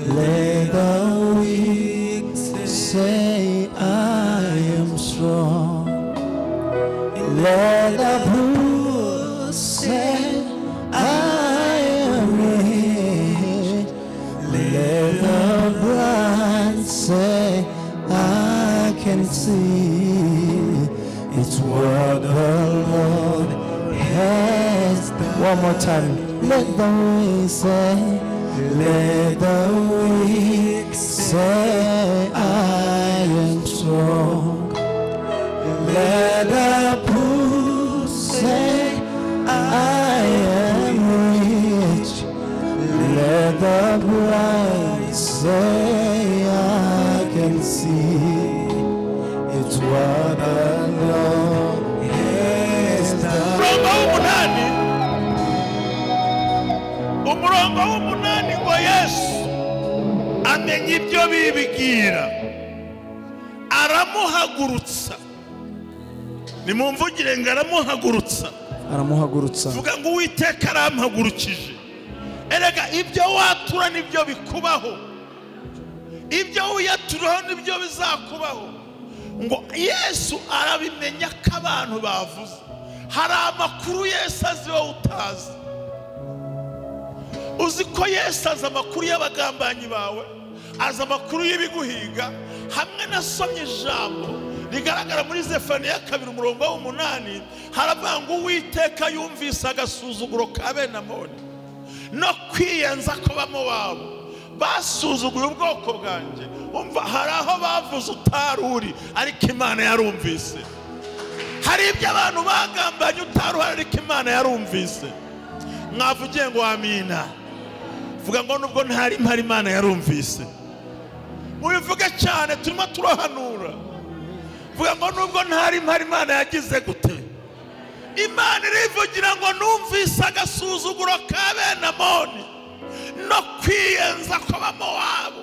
let the weak say I am strong. Let the poor say I am rich. say, I can see. It's what the Lord has done. One more time. Let the weak say, let the weak say, I am strong. Let the poor say, I am rich. Let the blind say, I can see. It's what the Lord has done. Umurongo w'umunani ngo Yesu amenya ibyo bibwira aramuhagurutsa. Nimumvugire ngo aramuhagurutsa. Aramuhagurutsa. Vuga ngo Uwiteka arampagurukije. Erega ibyo watura nibyo bikubaho, ibyo wiyaturaho nibyo bizakubaho. Ngo Yesu arabimenya ko abantu bavuze. Hari amakuru Yesu azi wowe utazi. Uzi ko Yesu azi amakuru y'abagambanyi bawe, azi amakuru y'ibiguhiga. Hamwe nasomye ijambo rigaragara muri Zefaniya 2:8, haravuga ngo Uwiteka yumvise agasuzuguro ka bene Amoni no kwiyenza ko Bamowabu basuzuguye ubwoko bwanjye. Umva, hari aho bavuze utari uri, ariko Imana yarumvise. Hari ibyo abantu bagambanye utari uhari, ariko Imana yarumvise. Mwavugiye ngo amina. Vuga ngo nubwo ntari mpari Imana yarumvise. Mubivuge cyane, turimo turahanura. Vuga ngo nubwo ntari mpari Imana yagize gute? Imana irivugira ngo numvise agasuzuguro ka bene Amoni no kwiyenza ko Bamowabu,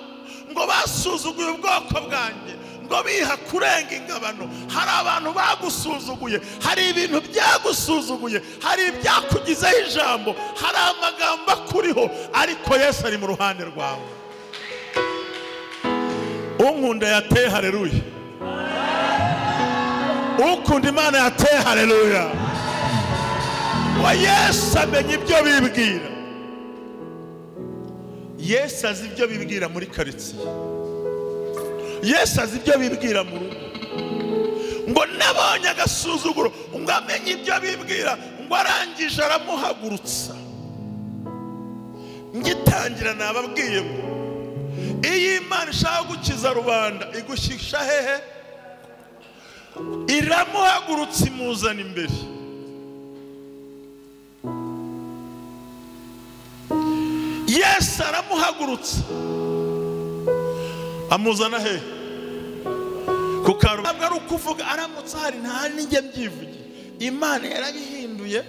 ngo basuzuguye ubwoko bwanjye, ngo biha kurenga ingabano. Hari abantu bagusuzuguye, hari ibintu byagusuzuguye, hari ibyakugizeho ijambo, hari amagambo akuriho, ariko Yesu ari mu ruhande rwawe. Unkunda yateye haleluya. Ukunda Imana yateye haleluya. Wa Yesu amenya ibyo bibwira. Yesu azi ibyo bibwira muri karitsiye. Yesu azi ibyo bibwira mu rugo. Ngo nabonye agasuzuguro, ngo amenye ibyo bibwira, ngo arangije aramuhagurutsa. Ngitangira nababwiye ngo iyo Imana ishaka gukiza rubanda igushyisha hehe? Iramuhagurutsa imuzana imbere. Yesu aramuhagurutsa amuzana he? Ku karubanda. Ntabwo ari ukuvuga aramutse ahari, nta n'ijye mbyivugiye. Imana yarabihinduye.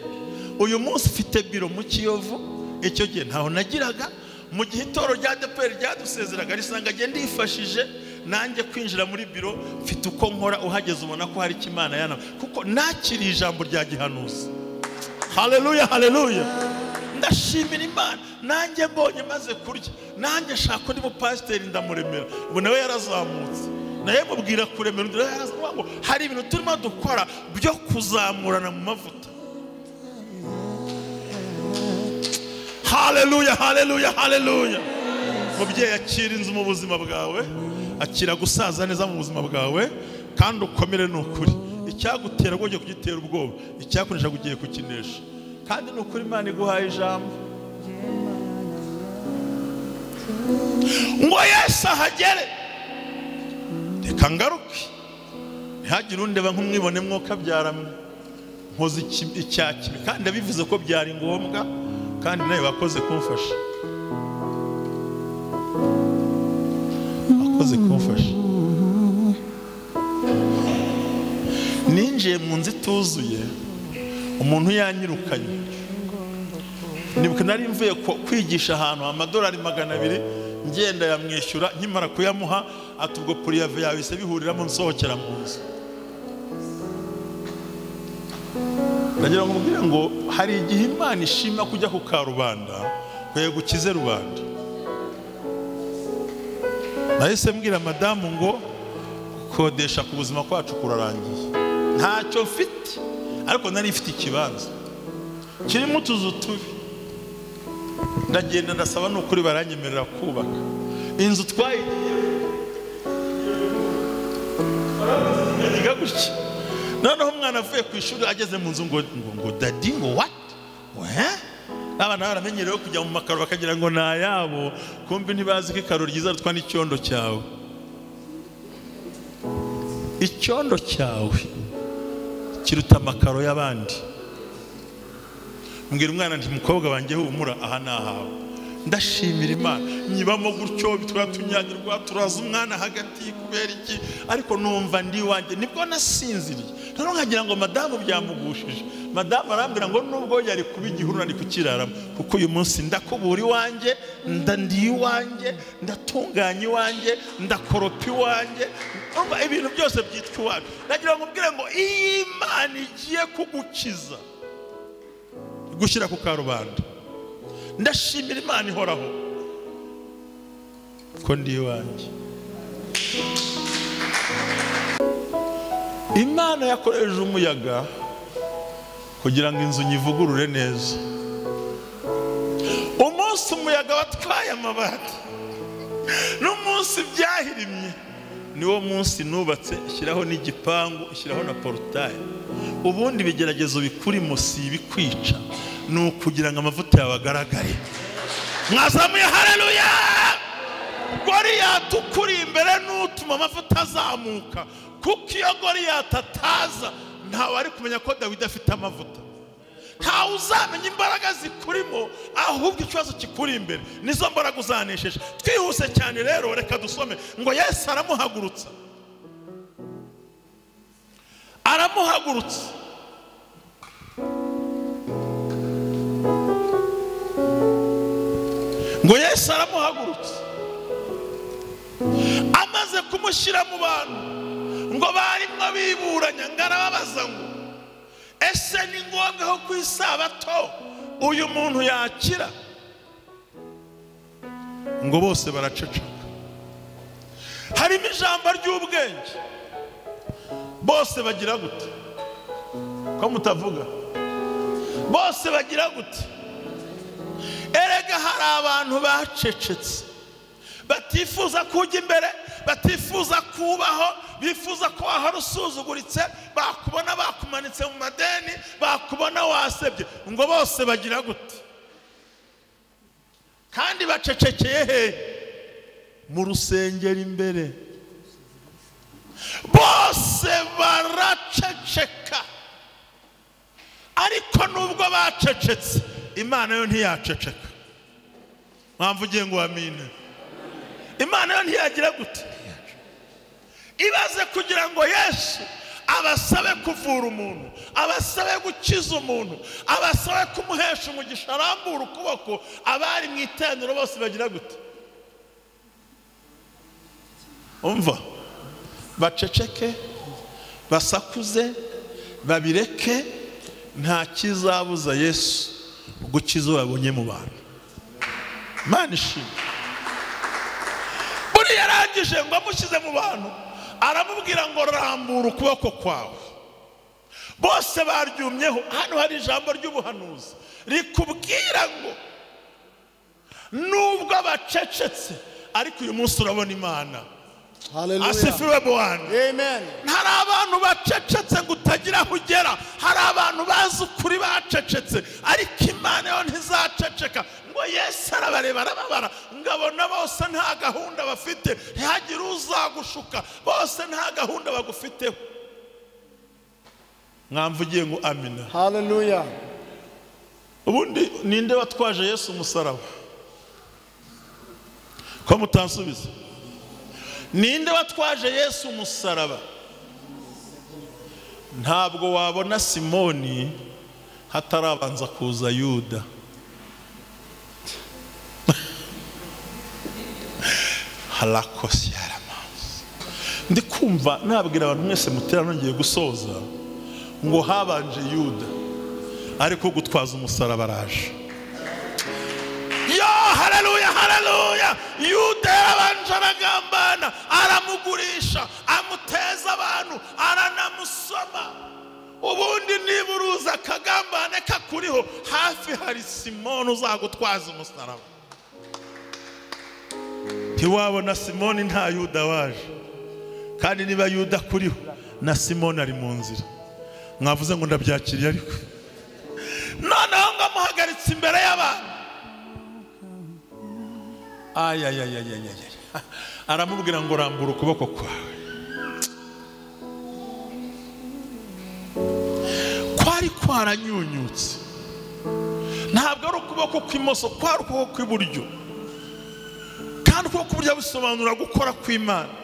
Uyu munsi mfite biro mu Kiyovu, icyo gihe ntaho nagiraga. Mu gihe itoro rya ADEPR ryadusezeraga risanga agenda ndifashije nanjye kwinjira muri biro mfite uko nkora, uhageze ubona ko hari icyo Imana yana, kuko nakiriye ijambo rya gihanuzi. Haleluya, haleluya. Ndashimira Imana. Nanjye mbonye maze kurya, nanjye shaka undi mupasiteri ndamuremera. Ubu nawe yarazamutse, naye mubwira kuremera undi yarazamuka. Ngo hari ibintu turimo dukora byo kuzamurana mu mavuta. Haleluya, haleluya, haleluya. Mubyeyi, akira inzu mu buzima bwawe, akira gusaza neza mu buzima bwawe, kandi ukomere n'ukuri. Icyagutera ugiye kugitera ubwoba, icyakunesha ugiye kukinesha. Kandi n'ukuri Imana iguhaye ijambo. Ngo Yesu ahagere, reka ngaruke, ntihagire undeba nk'umwibone mwoka byaramwe nkoze icyaha kibi, kandi ndabivuze ko byari ngombwa, kandi nawe wakoze kumfasha, wakoze kumfasha. Ninjiye mu nzu ituzuye, umuntu yanyirukanye. Nibuka nari mvuye kwigisha ahantu amadolari 200, ngenda yamwishyura, nkimara kuyamuha ati ubwo puriyave yawe se bihuriramo nsohokera mu nzu. Ndagira ngo mubwire ngo hari igihe Imana ishima kujya ku karubanda ngo gukize rubanda. Nahise mbwira madamu ngo gukodesha ku buzima kwacu kurarangiye, ntacyo mfite, ariko nari mfite ikibanza kirimo utuzu tubi. Ndagenda ndasaba n'ukuri baranyemerera kubaka inzu twayigiye. Gutya noneho umwana avuye ku ishuri ageze mu nzu ngo ngo daddy ngo what? Abana baramenyerewe kujya mu makaro bakagira ngo ni ayabo, kumbi ntibazi ko ikaro ryiza rutwa n'icyondo cyawe. Icyondo cyawe kiruta amakaro y'abandi. Mbwira umwana nti mukobwa wanjye humura aha ni ahawe. Ndashimira Imana nyibamo gutyo bitwatunyagirwa turaza umwana hagati kubera iki, ariko numva ndi wanjye nibwo nasinziriye. Noneho nkagira ngo madamu byamugushije, madamu arambwira ngo nubwo yari kuba igihuru nari kukiraramo, kuko uyu munsi ndakubura iwanjye, ndi iwanjye, ndatunganya iwanjye, ndakoropa iwanjye, ibintu byose byitwa iwacu. Nagira ngo mbwire ngo iyi Imana igiye kugukiza gushyira ku karubanda. Ndashimira Imana ihoraho ko ndi iwanjye. Imana yakoresheje umuyaga kugira ngo inzu nyivugurure neza. Umunsi umuyaga watwaye amabati n'umunsi byahirimye niwo munsi nubatse, shyiraho n'igipangu, shyiraho na porutaye. Ubundi ibigeragezo bikurimo si ibikwica, ni ukugira ngo amavuta yawe agaragare. Mwazamuye haleluya! Goliyati ukuri imbere n'utuma amavuta azamuka, kuko iyo Goliyati ataza ntawe ari kumenya ko Dawidi afite amavuta. Ntawe uzamenya imbaraga zikurimo, ahubwo ikibazo kikuri imbere nizo mbaraga uzanesheje. Twihuse cyane rero, reka dusome ngo Yesu aramuhagurutsa, aramuhagurutsa. Ngo Yesu aramuhagurutsa, amaze kumushyira mu bantu ngo barimo biburanya, ngo arababaza ngo ese ni ngombwa ko ku isabato uyu muntu yakira? Ngo bose baraceceka. Harimo ijambo ry'ubwenge. Bose bagira gute? Ko mutavuga? Bose bagira gute? Erega hari abantu bacecetse, batifuza kujya imbere, batifuza kubaho, bifuza ko wahora usuzuguritse, bakubona bakumanitse mu madeni, bakubona wasebye. Ngo bose bagira gute? Kandi bacecekeye he? Mu rusengero imbere. Bose baraceceka, ariko nubwo bacecetse Imana yo ntiyaceceka. Mpamvu ugiye ngo amine. Imana yo ntiyagira gute? Ibaze kugira ngo Yesu abasabe kuvura umuntu, abasabe gukiza umuntu, abasabe kumuhesha umugisha, arambura ukuboko, abari mu iteraniro bose bagira gute? Umva, baceceke, basakuze, babireke, nta kizabuza Yesu gukiza babonye mu bantu. Imana ishimwe. Buri yarangije ngo amushyize mu bantu, aramubwira ngo rambura ukuboko kwawe. Bose baryumyeho. Hano hari ijambo ry'ubuhanuzi rikubwira ngo nubwo bacecetse, ariko uyu munsi urabona Imana. Asifiwe Bwana. Amen. Hari abantu bacecetse ngo utagira aho ugera, hari abantu bazi ukuri bacecetse, ariko Imana yo ntizaceceka. Ngo Yesu arabareba arababara, ngabona bose nta gahunda bafite, ntihagire uzagushuka, bose nta gahunda bagufiteho. Mwamvugiye ngo amina. Haleluya. Ubundi ninde watwaje Yesu umusaraba? Ko mutansubiza? Ninde watwaje Yesu umusaraba? Ntabwo wabona Simoni hatarabanza kuza Yuda. Halakosi yaramazi. Ndi kumva nabwira abantu mwese mutera nongeye gusoza ngo habanje Yuda, ariko gutwaza umusaraba araje. Yo, haleluya, haleluya. Yuda yarabanje aragambana, aramugurisha, amuteza abantu, aranamusoma. Ubundi niba uruza akagambane kakuriho, hafi hari Simoni uzagutwaza umusaraba. Ntiwabona Simoni nta Yuda waje, Kandi niba Yuda kuriho na Simoni ari mu nzira. Mwavuze ngo ndabyakiriye, ariko noneho ngo amuhagaritse imbere y'abantu. Ayayayayayaya, aramubwira ngo rambura ukuboko kwawe. Kwari kwaranyunyutse, ntabwo ari ukuboko kw'imoso, kwari ukuboko kw'iburyo. Kandi ukuboko kw'iburyo bisobanura gukora kw'Imana.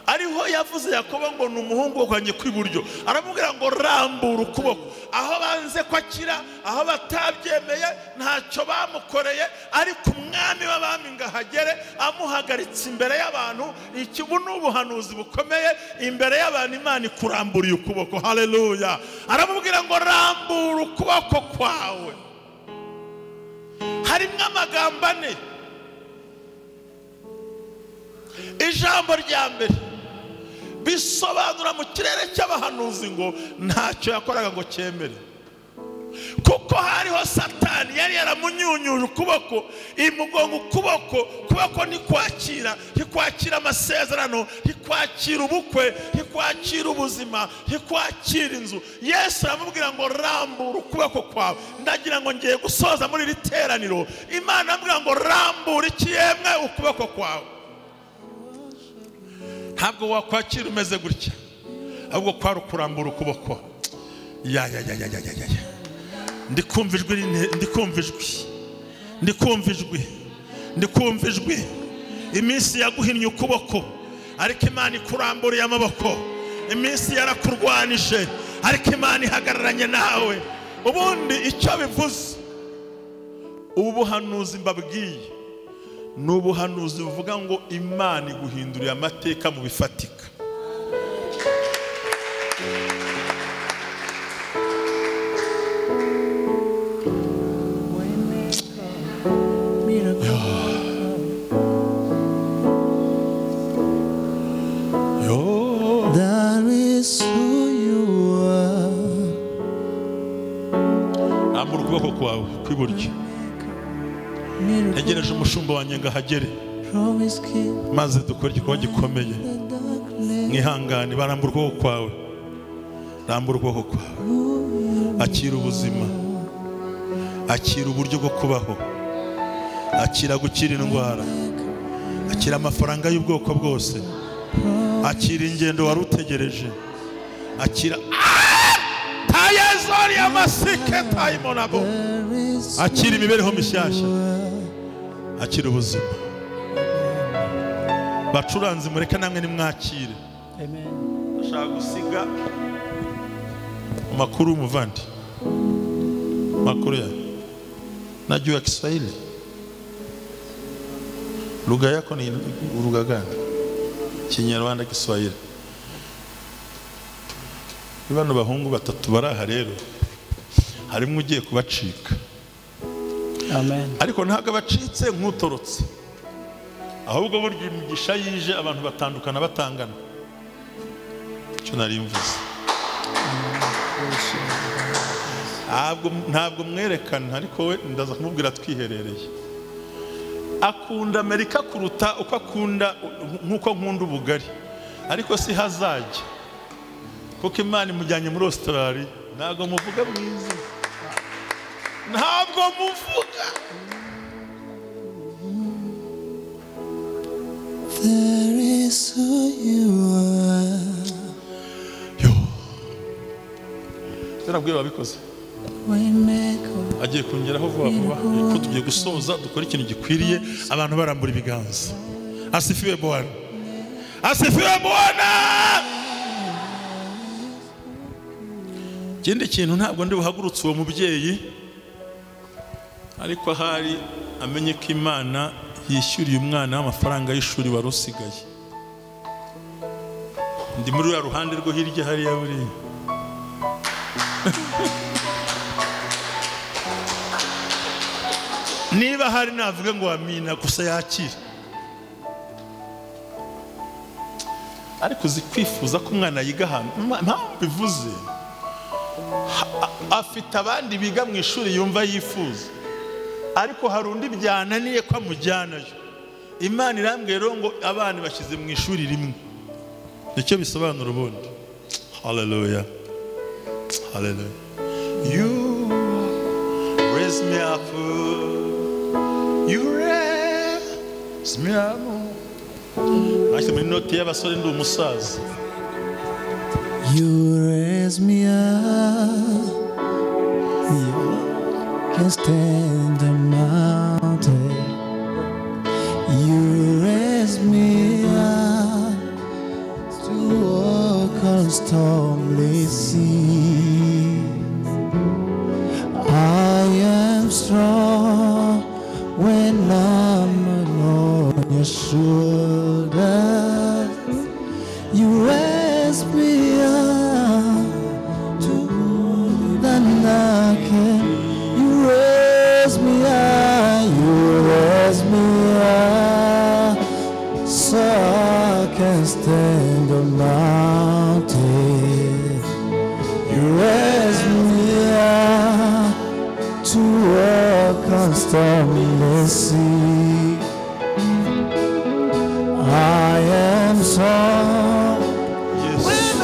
Ariho yavuze Yakobo ngo ni umuhungu wanjye kw'iburyo, aramubwira ngo rambura ukuboko. Aho banze kwakira, aho batabyemeye, ntacyo bamukoreye, ariko umwami w'abami ngo ahagere amuhagaritse imbere y'abantu. Iki ubu ni ubuhanuzi bukomeye imbere y'abantu. Imana ikuramburiye ukuboko. Haleluya! Aramubwira ngo rambura ukuboko kwawe. Harimo amagambo ane. Ijambo rya mbere bisobanura mu kirere cy'abahanuzi ngo ntacyo yakoraga ngo cyemere, kuko hariho Satani yari yaramunyunyuje ukuboko, imugonga ukuboko. Kuboko ntikwakira, ntikwakira amasezerano, ntikwakira ubukwe, ntikwakira ubuzima, ntikwakira inzu. Yesu aramubwira ngo rambura ukuboko kwawe. Ndagira ngo ngiye gusoza muri iri teraniro, Imana amubwira ngo rambura iki yemwe ukuboko kwawe. Ntabwo wakwakira umeze gutya, ahubwo kwari ukurambura ukuboko. Ya ya ya ya ya ya ya, ndikumva ijwi, ndikumva ijwi, ndikumva ijwi, ndikumva ijwi. Iminsi yaguhinnye ukuboko, ariko Imana ikuramburiye amaboko. Iminsi yarakurwanije, ariko Imana ihagararanye nawe. Ubundi icyo bivuze, ubu buhanuzi mbabwiye ni ubuhanuzi buvuga ngo Imana iguhinduriye amateka mu bifatika. That is who you are. Rambura ukuboko kwawe kw'iburyo. Ntegereje umushumba wanjye ngo ahagere, maze dukore igikorwa gikomeye. Mwihangane, barambura ukuboko kwawe, rambura ukuboko kwawe. Akira ubuzima, akira uburyo bwo kubaho, akira gukira indwara, akira amafaranga y'ubwoko bwose, akira ingendo wari utegereje, akira tayezori amasike tayimonabo, akira imibereho mishyashya, akira ubuzima. Bacuranzi mureke namwe nimwakire. Amen. Ndashaka gusiga makuru muvandi, makuru ya najua Kiswahili. Lugha yako ni lugha gani? Kinyarwanda, Kiswahili. Bano bahungu batatu baraha rero, harimo ugiye kubacika. Amen. Ariko ntabwo abacitse nk'utorotse, ahubwo burya imigisha yije abantu batandukana batangana. Icyo nari mvuze, ntabwo mwerekana, ariko we ndaza kumubwira twiherereye. Akunda Amerika kuruta uko akunda nkuko nkunda ubugari, ariko si hazajya, kuko Imana imujyanye muri Australia. Ntabwo muvuga mwiza, ntabwo muvuga. There is who you are. Yo, narabwiye babikoze, agiye kongeraho vuba vuba, ko tugiye gusoza dukora ikintu gikwiriye. Abantu barambura ibiganza. Asifiwe Bwana, asifiwe Bwana. Ikindi kintu, ntabwo ndi buhagurutse uwo mubyeyi, ariko ahari amenye ko Imana yishyuriye umwana w'amafaranga y'ishuri wari usigaye. Ndi muri ruriya ruhande rwo hirya hariya buriya. Niba hari navuga ngo amina gusa yakire. Ariko uzi kwifuza ko umwana yiga ahantu, mpamvu bivuze afite abandi biga mu ishuri yumva yifuza, ariko hari undi byananiye ko amujyanayo. Imana irambwira ngo abana bashyize mu ishuri rimwe. Nicyo bisobanura ubundi. Hallelujah. Hallelujah. You raise me up. You raise me up. Ntashye muri noti y'abasore ndi umusaza. You raise me up. You can stand the mountain. You raise me up to walk on stormy sea. I am strong when I'm on your shoulders. You raise me up to more than I can. You raise me up, you raise me up, so I can stand the mountain. You raise me up to walk on stormy sea. I am strong when I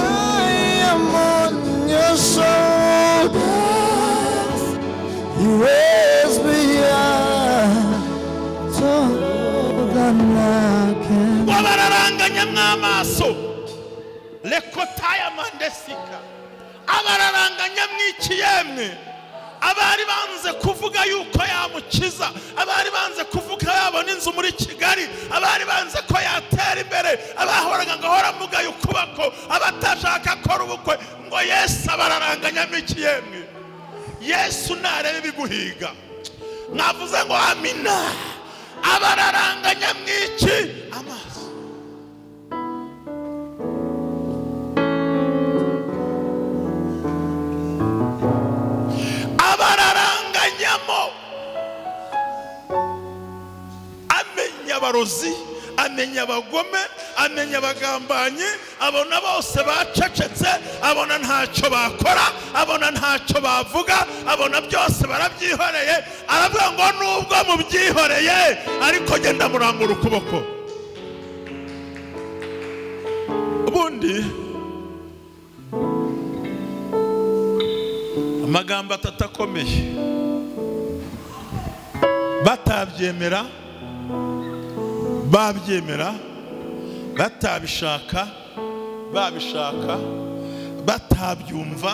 am on your shoulders. You raise me up so that I can. Wabararanganya mw'amaso lekotaya mandesika abararanganya mw'ikiyemwe abari banze kuvuga yuko yamukiza, abari banze kuvuga yabona inzu muri Kigali, abari banze ko yatera imbere, abahoraga ngo hora mugaye ukubako, abatashaka kora ubukwe, ngo Yesu abararanganya mw'ikiyemwe. Yesu narebe biguhiga. Mwavuze ngo amina. Abararanganya mw'iki amaso. Abararanganyamo amenya abarozi, amenya abagome, amenya abagambanyi, abona bose bacecetse, abona ntacyo bakora, abona ntacyo bavuga, abona byose barabyihoreye. Aravuga ngo nubwo mubyihoreye ariko genda murambura ukuboko. Ubundi amagambo atatu akomeye batabyemera, babyemera, batabishaka, babishaka, batabyumva,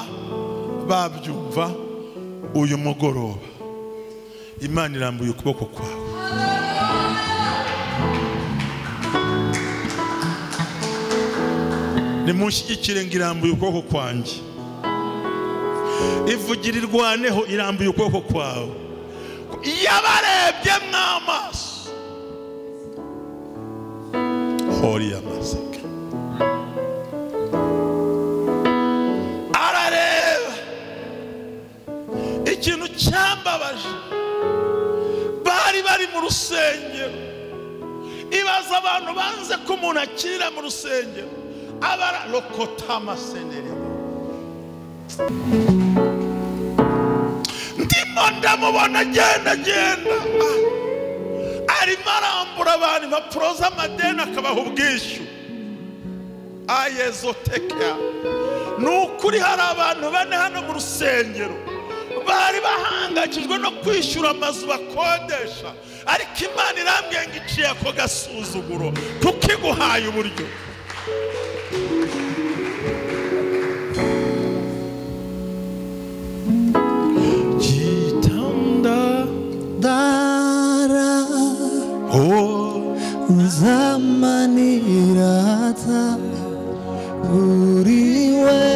babyumva. Uyu mugoroba Imana irambuye ukuboko kwawe. Nimunshyigikire ngo irambuye ukuboko kwanjye. Ivugira irwaneho irambuye ukuboko kwawe. Yabarebye mw'amaso hori y'amasaka arareba. Ikintu cyambabaje, bari bari mu rusengero. Ibaza abantu banze ko umuntu akirira mu rusengero, abara lokota amasenere. Ndimo ndamubona agenda agenda, arimo arambura abantu impapuro z'amadeni akabaha ubwishyu. Ayezoteka. Ni ukuri hari abantu bane hano mu rusengero bari bahangayikijwe no kwishyura amazu bakodesha, ariko Imana irambwiye ngo iciye ako gasuzuguro kuko iguhaye uburyo. Gitanda dara uzamanirata uri wewe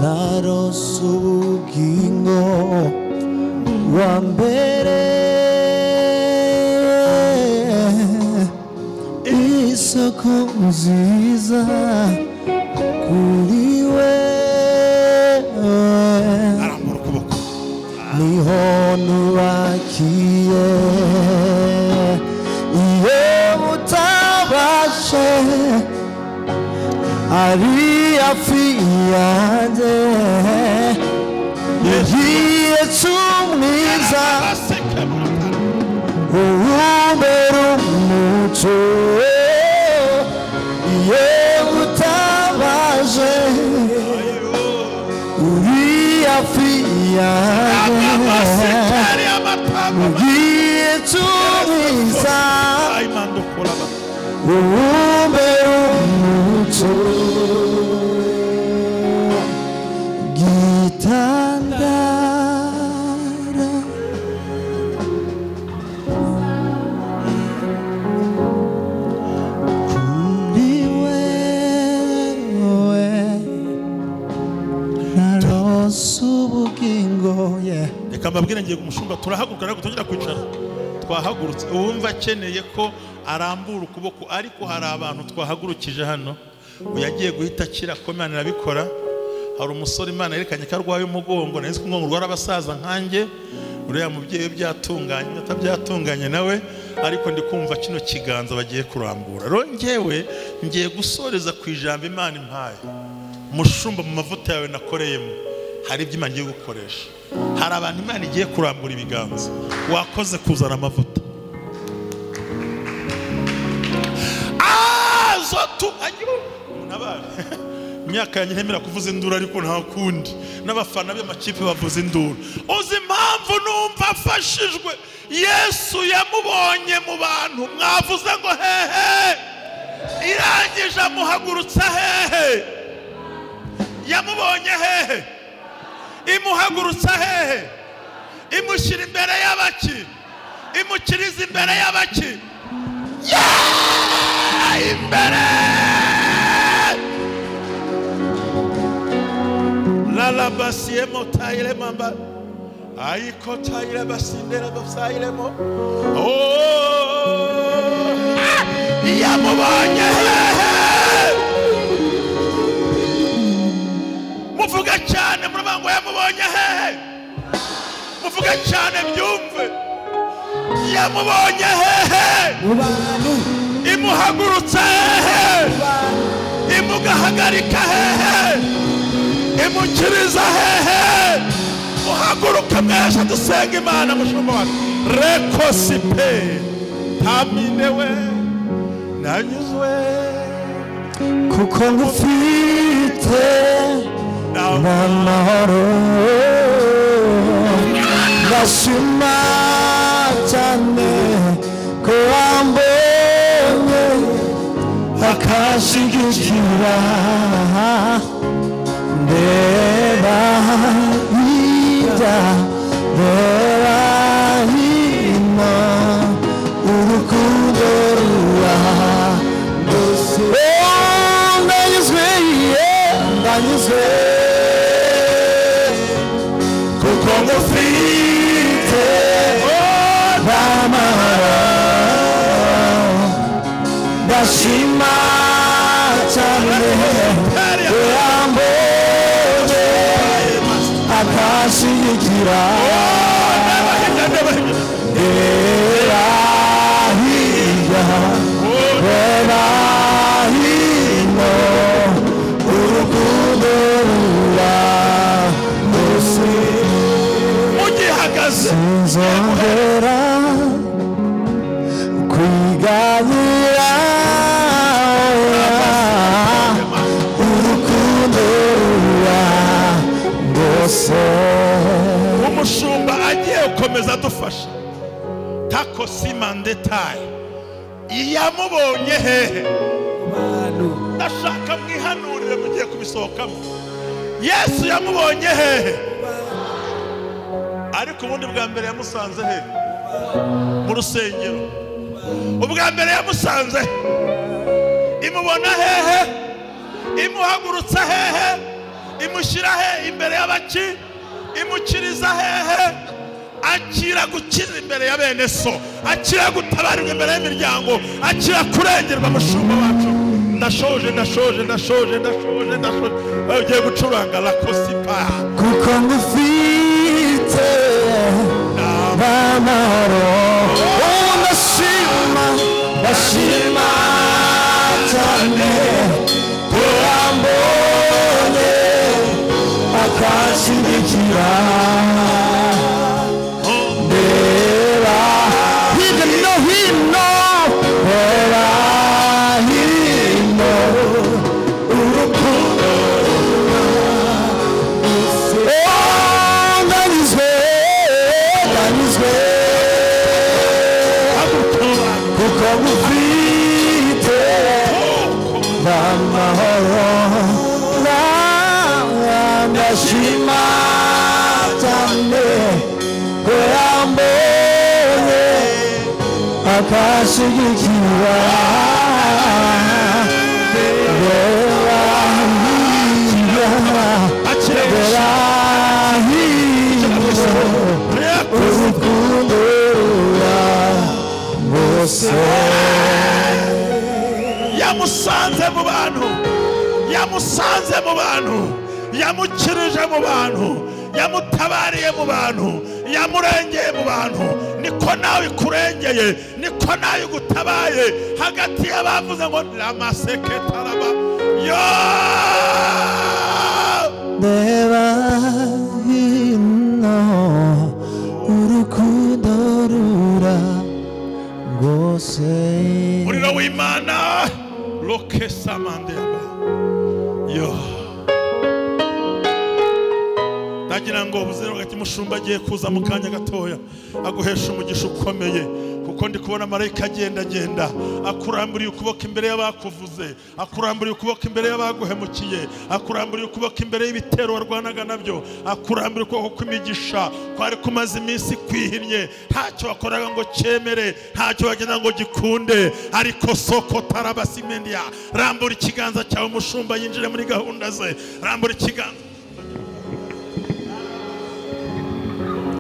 narose ubugingo wa mbere isoko nziza kuri wewe arambura ukuboko niho nubakiye iyo utabashe ari hafi yanjye Yesu mwiza Aseka uwubera umugisha. umuco iyo ngutabaje uri hafi yanjye ugiye tubiza umbera umuco gitandara kuri wewe narose ubugingo. Reka mbabwire ngiye umushumba turahaguruka ntabwo tongera kwicara. Twahagurutse uwumva akeneye ko arambura ukuboko, ariko hari abantu twahagurukije hano uyagiye guhita akira ko Imana irabikora. Hari umusore Imana yerekanye ko arwaye umugongo, nari nzi ko umugongo urwara abasaza nkanjye, uriya mubyeyi byatunganye atabyatunganye nawe, ariko ndi kumva kino kiganza bagiye kurambura. Rero njyewe ngiye gusoreza ku ijambo Imana impaye. Mushumba, mu mavuta yawe nakoreyemo hari ibyo Imana igiye gukoresha. Hari abantu Imana igiye kurambura ibiganza. Wakoze kuzana amavuta. Imyaka yanjye ntemera kuvuza induru ariko nta kundi, n'abafana b'amakipe bavuza induru. Uzi impamvu numva afashijwe? Yesu yamubonye mu bantu, mwavuze ngo hehe, irangije amuhagurutsa hehe, yamubonye hehe, imuhagurutsa hehe, imushyira imbere y'abaki, imukiriza imbere y'abaki, imbere lalabasiemo tayile mamba ayiko tayile basindera basayilemo. Oh, yamubonye hehe. Muvuga cyane muravuga ngo yamubonye hehe. Muvuga cyane byumve. Yamubonye hehe, imuhagurutsa hehe, imugahagarika hehe, imukiriza hehe. Muhaguruke mwese dusenga Imana. Mushumba wacu rekosipe taminewe nanyuzwe kuko ngufite n'amahoro, ndashima cyane ko wambonye akashigikira. Ndeba hirya ndeba hino urukundo rurandose. Ndanyuzwe, ndanyuzwe kuko ngufite n'amahoro, ndashima cyane ko wambonye akashyigikira. Ndeba hirya ndeba hino urukundo rurandose. Mugihagaze sinzongera kwiganyira urukundo rurandose. Umushumba agiye gukomeza adufasha. Takosimandetaye yamubonye hehe? Ndashaka mwihanurire mugiye kubisohokamo. Yesu yamubonye hehe? Ariko ubundi bwa mbere yamusanze hehe? Mu rusengero. Ubwa mbere yamusanze imubona hehe? Imuhagurutsa hehe? Imushyira he imbere y'abaki? Imukiriza hehe? Akira gukira imbere ya bene so, akira gutabarirwa imbere y'imiryango, akira kurengerwa. Mushumba wacu ndashoje ndashoje ndashoje ndashoje ndashoje. Ugiye gucuranga lakosipa kuko ngufite n'amahoro. Ndashima ndashima cyane ko wambonye akashyigikira. Ndeba hirya no hino, Amahoro ndashima cyane ko yambonye akashyigikira urukundo rwose. Yamusanze mu bantu, yamusanze mu bantu, yamukirije mu bantu, yamutabariye mu bantu, yamurengeye mu bantu. Niko nawe ikurengeye, niko nawe igutabaye hagati y'abavuze ngo ramaseketaraba yo. Reba hino urukundo rura rwose. Umuriro w'Imana lokesamandeba yo. Ndagira ngo ubuzima bw'umushumba agiye kuza mu kanya gatoya aguhesha umugisha ukomeye, kuko ndi kubona marayika agenda agenda akuramburiye ukuboko imbere y'abakuvuze, akuramburiye ukuboko imbere y'abaguhemukiye, akuramburiye ukuboko imbere y'ibitero warwanaga nabyo, akuramburiye ukuboko kw'imigisha kwari kumaze iminsi kwihinnye, ntacyo wakoraga ngo cyemere, ntacyo wagenda ngo gikunde, ariko soko tarabasimendia. Rambura ikiganza cyawe umushumba yinjire muri gahunda ze, rambura ikiganza.